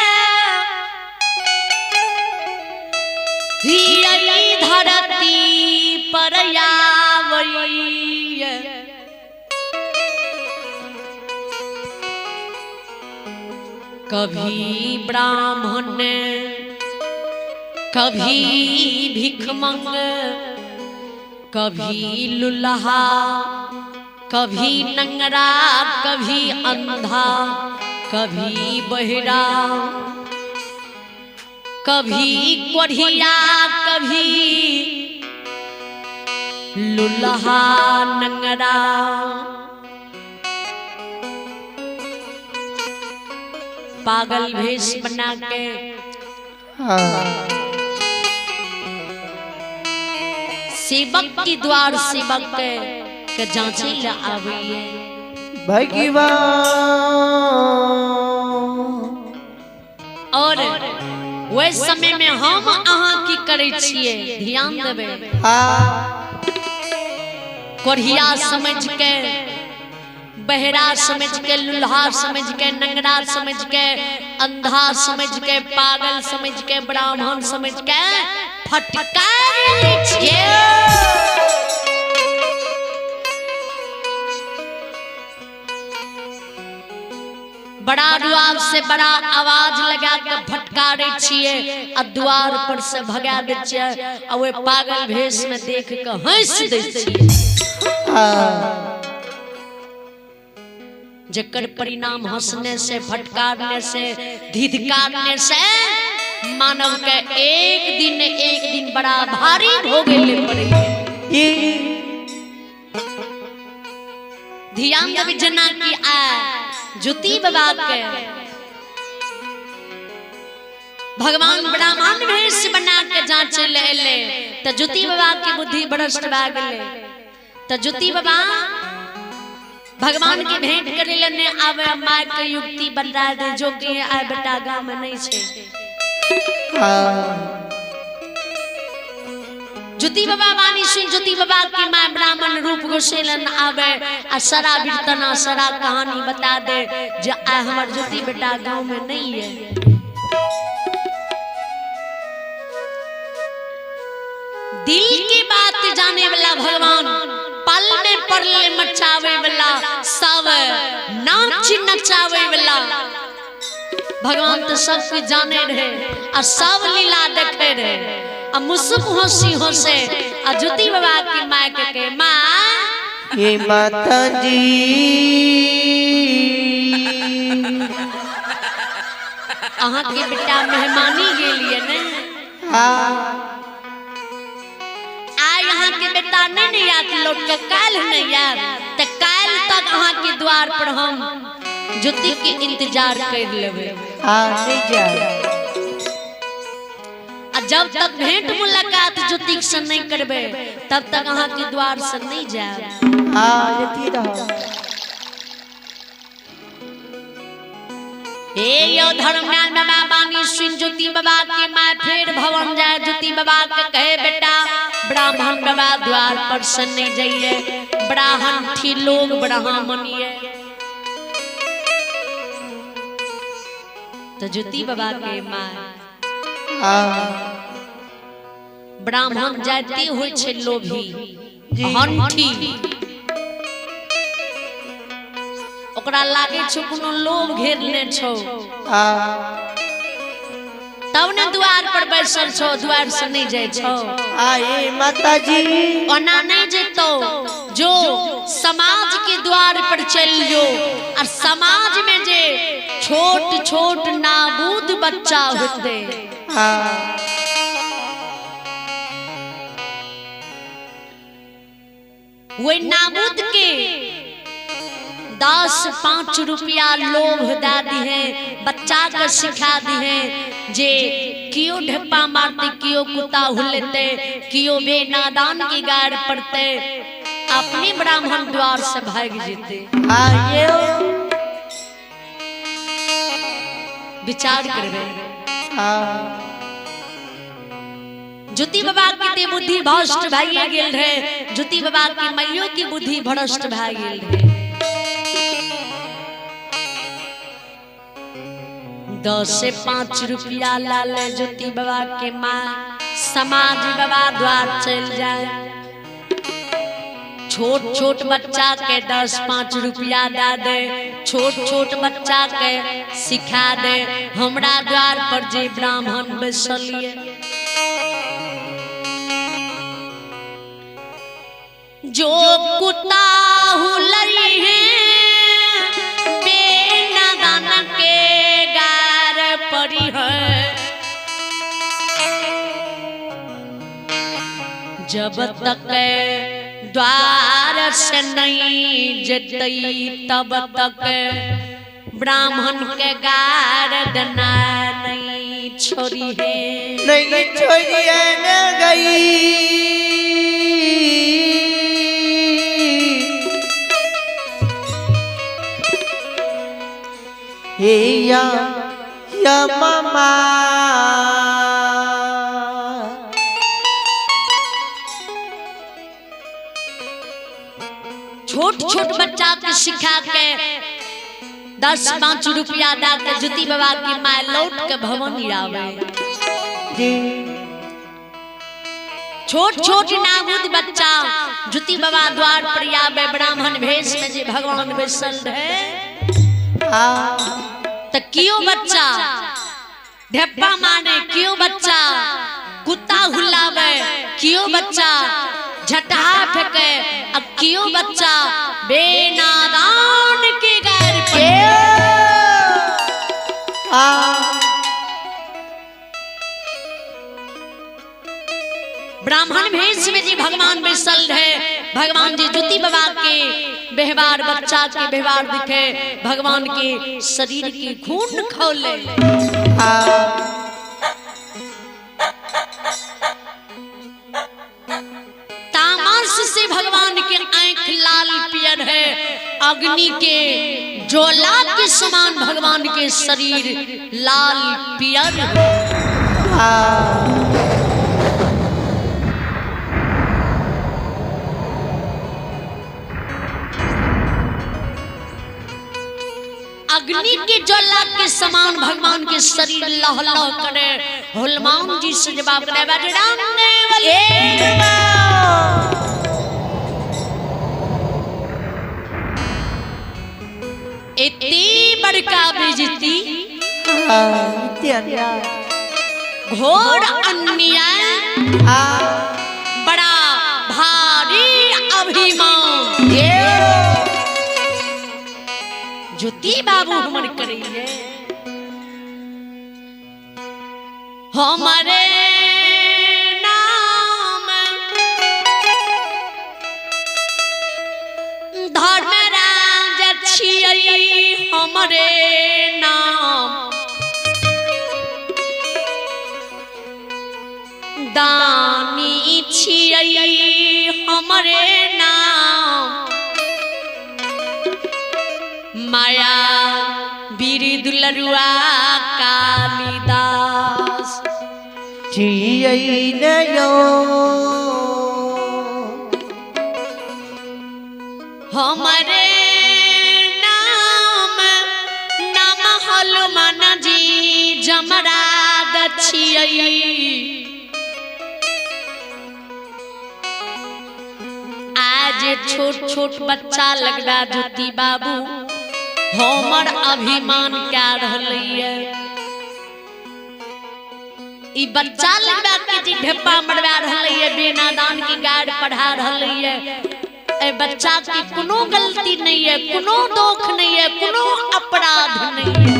S1: ही धरती पर आवैये। कभी ब्राह्मण कभी भिखमंग कभी लुल्हा कभी नंगरा कभी अंधा कभी बहरा कभी कोढ़िया कभी लुल्हा नंगरा। पागल भेष बना के सेवक की द्वार सेवक के जांचे ले आवे
S2: भगवान।
S1: और वह समय में हम अहाँ की करे छिए, ध्यान देबे। कोढ़िया समझ के, बहरा समझ के, लुल्हा समझ के, नंगरा समझ के, अंधा समझ के, पागल समझ के, ब्राह्मण समझ के फटकार छिए। बड़ा द्वार से बड़ा आवाज लगा के फटकारे छिए आ द्वार पर से भगा दे छिए आ वे पागल भेष में देख के हंस दे छिए। जकर परिणाम हंसने से, फटकारने से, धिधकारने से मानव के एक दिन बड़ा भारी भोगे ले पड़े। ध्यान देवी जना की आ ज्योति बाबा के भगवान ब्राह्मण भेष बना के जांच ले ले तो ज्योति बाबा की बुद्धि भ्रष्ट भा गेले। तो ज्योति बाबा भगवान के भेंट करे ले ने आवे, माय के युक्ति बना दे जो कि आए बेटा गांव में नहीं छे। ज्योति बाबा वाणी सुन ज्योति बाबा की मां ब्राह्मण रूप गोसेलन आवे आ सारा बिरतना सारा कहानी बता दे जे आ हमर ज्योति बेटा गांव में नहीं है। दिल की बात जाने वाला भगवान, पल में परले मचावे वाला, सब नाच नचावे वाला भगवान तो सब कुछ जाने रहे आ सब लीला देखे रहे। आ मुसुक हंसी हंसे आ ज्योति बाबा की माय के माँ
S2: हे माता जी
S1: अहाँ के बेटा मेहमानी गेलिए ने। आय अहाँ के बेटा नहीं ने याद लौट के काल नहीं याद तो काल तक अहाँ के द्वार पर हम ज्योति के इंतजार कर लेबे। आ जब तक भेंट मुलाकात ज्योति से नहीं करबे तब तक अहाँ के द्वार से नहीं जाए। हे यो धर्मज्ञान बाबा बानी सुन ज्योति बाबा के माँ फिर भवन जाए। ज्योति बाबा के कहे बेटा ब्राह्मण बाबा द्वार पर से नहीं जाइए, ब्राह्मण थी लोग ब्राह्मणिए। तो ज्योति बाबा के माँ ब्राह्मण जाति होय छे लोभी हंठी, ओकरा लागे छो कोनो लोभ घेरने छो तब ने द्वार पर बैसल छो, द्वार से नहीं जाय छो।
S2: आए माता जी
S1: ओना नहीं जेतो, जो समाज के द्वार पर चल जो और समाज में जे छोट छोट नाबूद बच्चा होते वही नाबूद के 10-5 रुपया लोभ दा दी है, बच्चा के सिखा दी है जे क्यों ढप्पा मारते, क्यों कुत्ता हुलते, क्यों बे नादान की गार पड़ते, अपने ब्राह्मण द्वार से भाग जेते। विचार करबे ज्योति बाबा के बुद्धि भ्रष्ट भाई गेल रहे, ज्योति बाबा के मैयो की बुद्धि भ्रष्ट भाई गेल रहे। 10-5 रुपया लाल ज्योति बाबा के माँ समाज बाबा द्वार चल जाए। छोट छोट बच्चा के 10-5 रुपया दा दे, छोट छोट बच्चा के सिखा दे हमरा द्वार पर जे ब्राह्मण बैसलिए। जो कुत्ता हुलई है बेनादान के गार पड़ी है, जब तक द्वार से नहीं जतई तब तक ब्राह्मण के गार देना नहीं छोड़ी है,
S2: नहीं छोड़ी है न गई। हे या मामा
S1: छोट छोट बच्चा के सिखा के 10-5 रुपया दा के ज्योति बाबा की माँ लौट के भवन आवे। छोट छोट नाबूद बच्चा ज्योति बाबा द्वार पर आवे, ब्राह्मण भेष में जे भगवान बैसल रहे तो क्यों बच्चा ढप्पा मारे, क्यों बच्चा कुत्ता हुलावे, क्यों बच्चा झटहा फेंके, अब क्यों बच्चा बेनादान के गार पे। ब्राह्मण भेष में जी भगवान बैसल रहे, भगवान जी ज्योति बाबा के व्यवहार बच्चा के व्यवहार दिखे, भगवान के शरीर के खून खौले। तामस से भगवान के आंख लाल पियर है, अग्नि के ज्वाला के समान भगवान के शरीर लाल पियर है। अग्नि के ज्वाला के समान भगवान के शरीर लह लह करे। हनुमान जी से जवाब करे इतनी बड़का बेइज्जती, घोर अन्याय, बड़ा भारी अभिमान ज्योति बाबू हमर करिए। हमारे नाम धर्मराज छियै, हमारे नाम दानी छियै, हमारे नाम माया विरुद्ध दुलरुआ कालिदास
S2: जियै नयो
S1: हमारे नाम नाम हनुमान जी जमराज छियै। आज छोट छोट बच्चा लगला ज्योति बाबू हमर अभिमान क्या रहलैये। ई बच्चा लगला के जी ढेपा मरवा रहलैये, बिना दान की गाड़ पढ़ा रहलैये। ए बच्चा की कोनो गलती नहीं है, कोनो दोख नहीं है, कोनो अपराध नहीं है।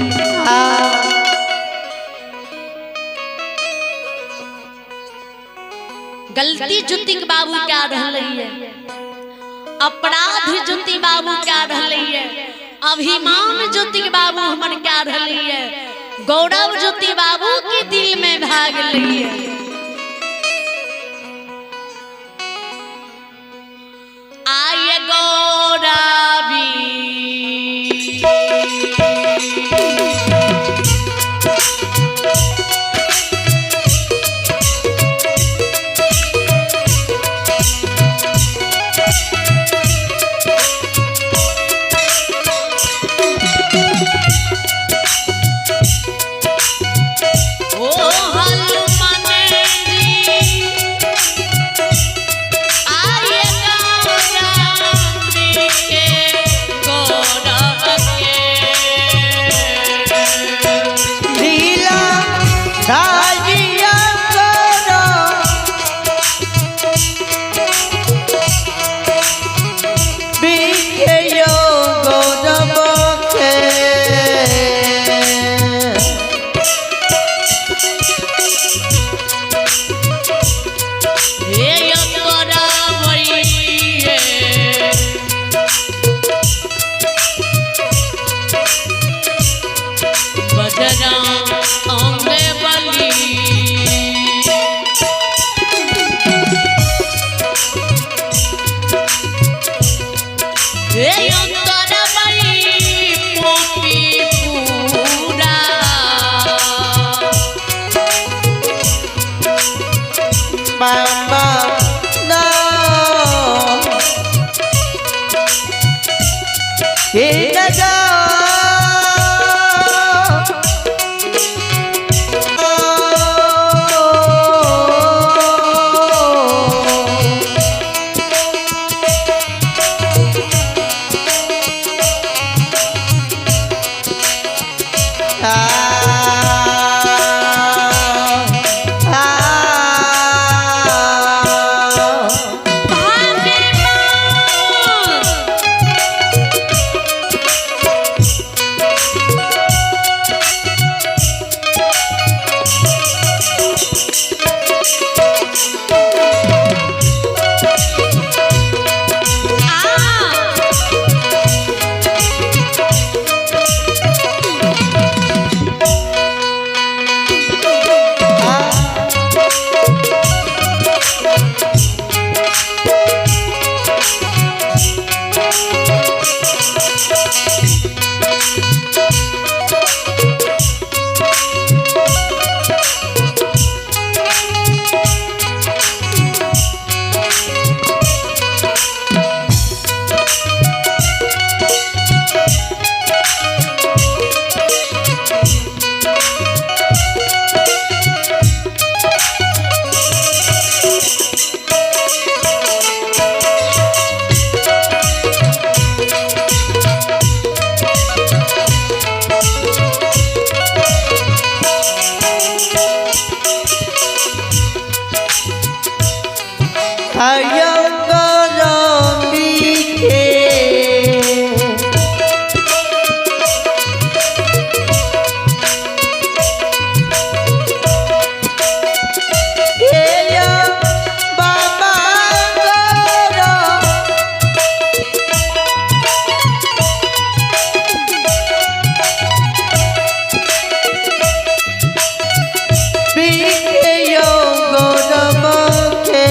S1: गलती ज्योति बाबू क्या रहलैये, अपराध ज्योति बाबू क्या रहलैये, अभिमान ज्योति बाबू हमर क्या रहलैये, गौरव ज्योति बाबू के दिल में भाग लैये। आय गौरवी ओ हनुमान जी आय गौरवी के गौरव के
S2: लीला धारिया करो बिखेयो गौरव के।
S1: हे गौरवैये बजरंग बली हे अंतरबली पोपी पूरा
S2: बाबा ना हे नजा
S1: भागे मां।
S2: गौरव के।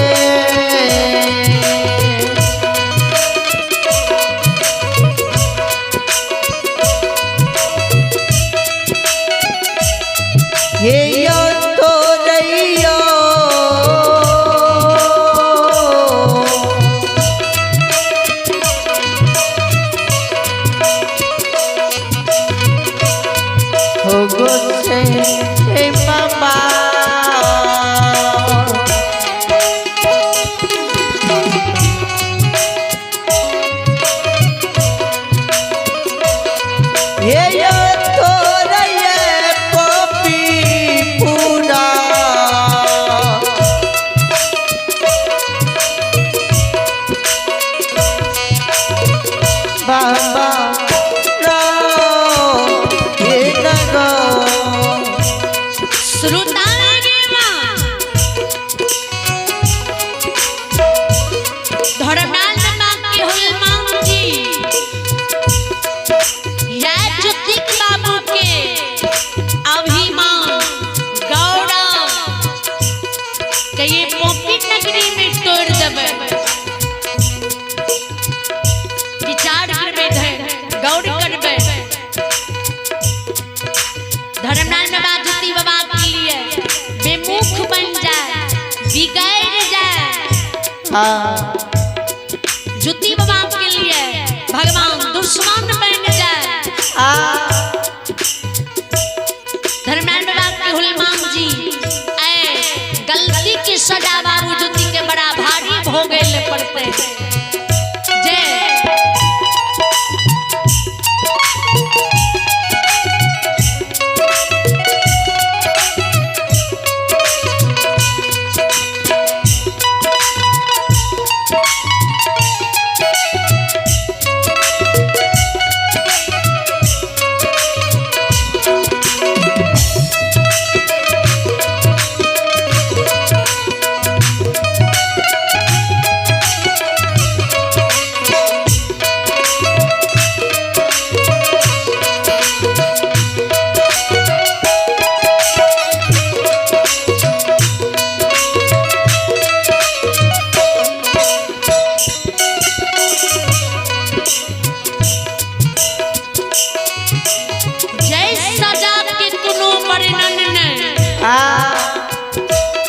S2: हाँ।
S1: ज्योति बाबा के लिए भगवान दुश्मन बन जाए।
S2: हाँ।
S1: धर्मेंद्र बाबा के हुलमान जी ऐ गलती की सजा बाबू ज्योति के बड़ा भारी भोगे ले पड़ते। जय जय सजा के कोनो वर्णन नहीं।
S2: हाँ।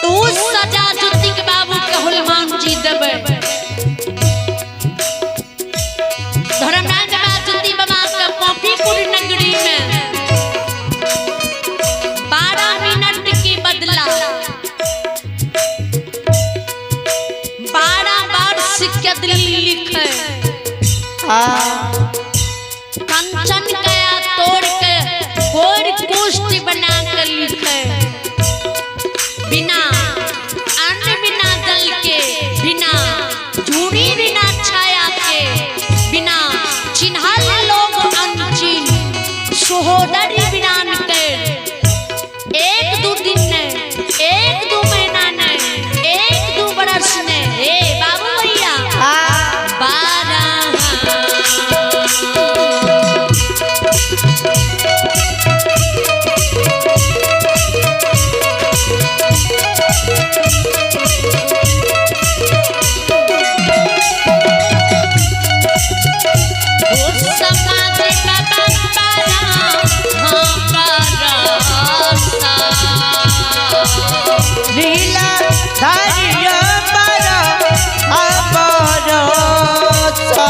S1: तू सजा ज्योति के बाबू के हुलमान जी देबे। धर्मराज बाबा ज्योति बाबा के पॉपीपुर नगरी में 12 मिनट के बदला 12 वर्ष के दिल्ली लिखे।
S2: हाँ।
S1: कंचन कया तोड़ के कोर कुष्ठ बना कर लिखे। बिना अन्न बिना जल के, बिना झूरी बिना छाया के, बिना चिन्हल लोग अनचिन सहोदरी बिना के 1-2 दिन ने, 1-2 महीना ने, 1-2 बरस ने, ए बाबू भैया
S2: हाँ।
S1: 12
S2: लीला धारिया बारा बरसा।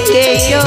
S2: ये यो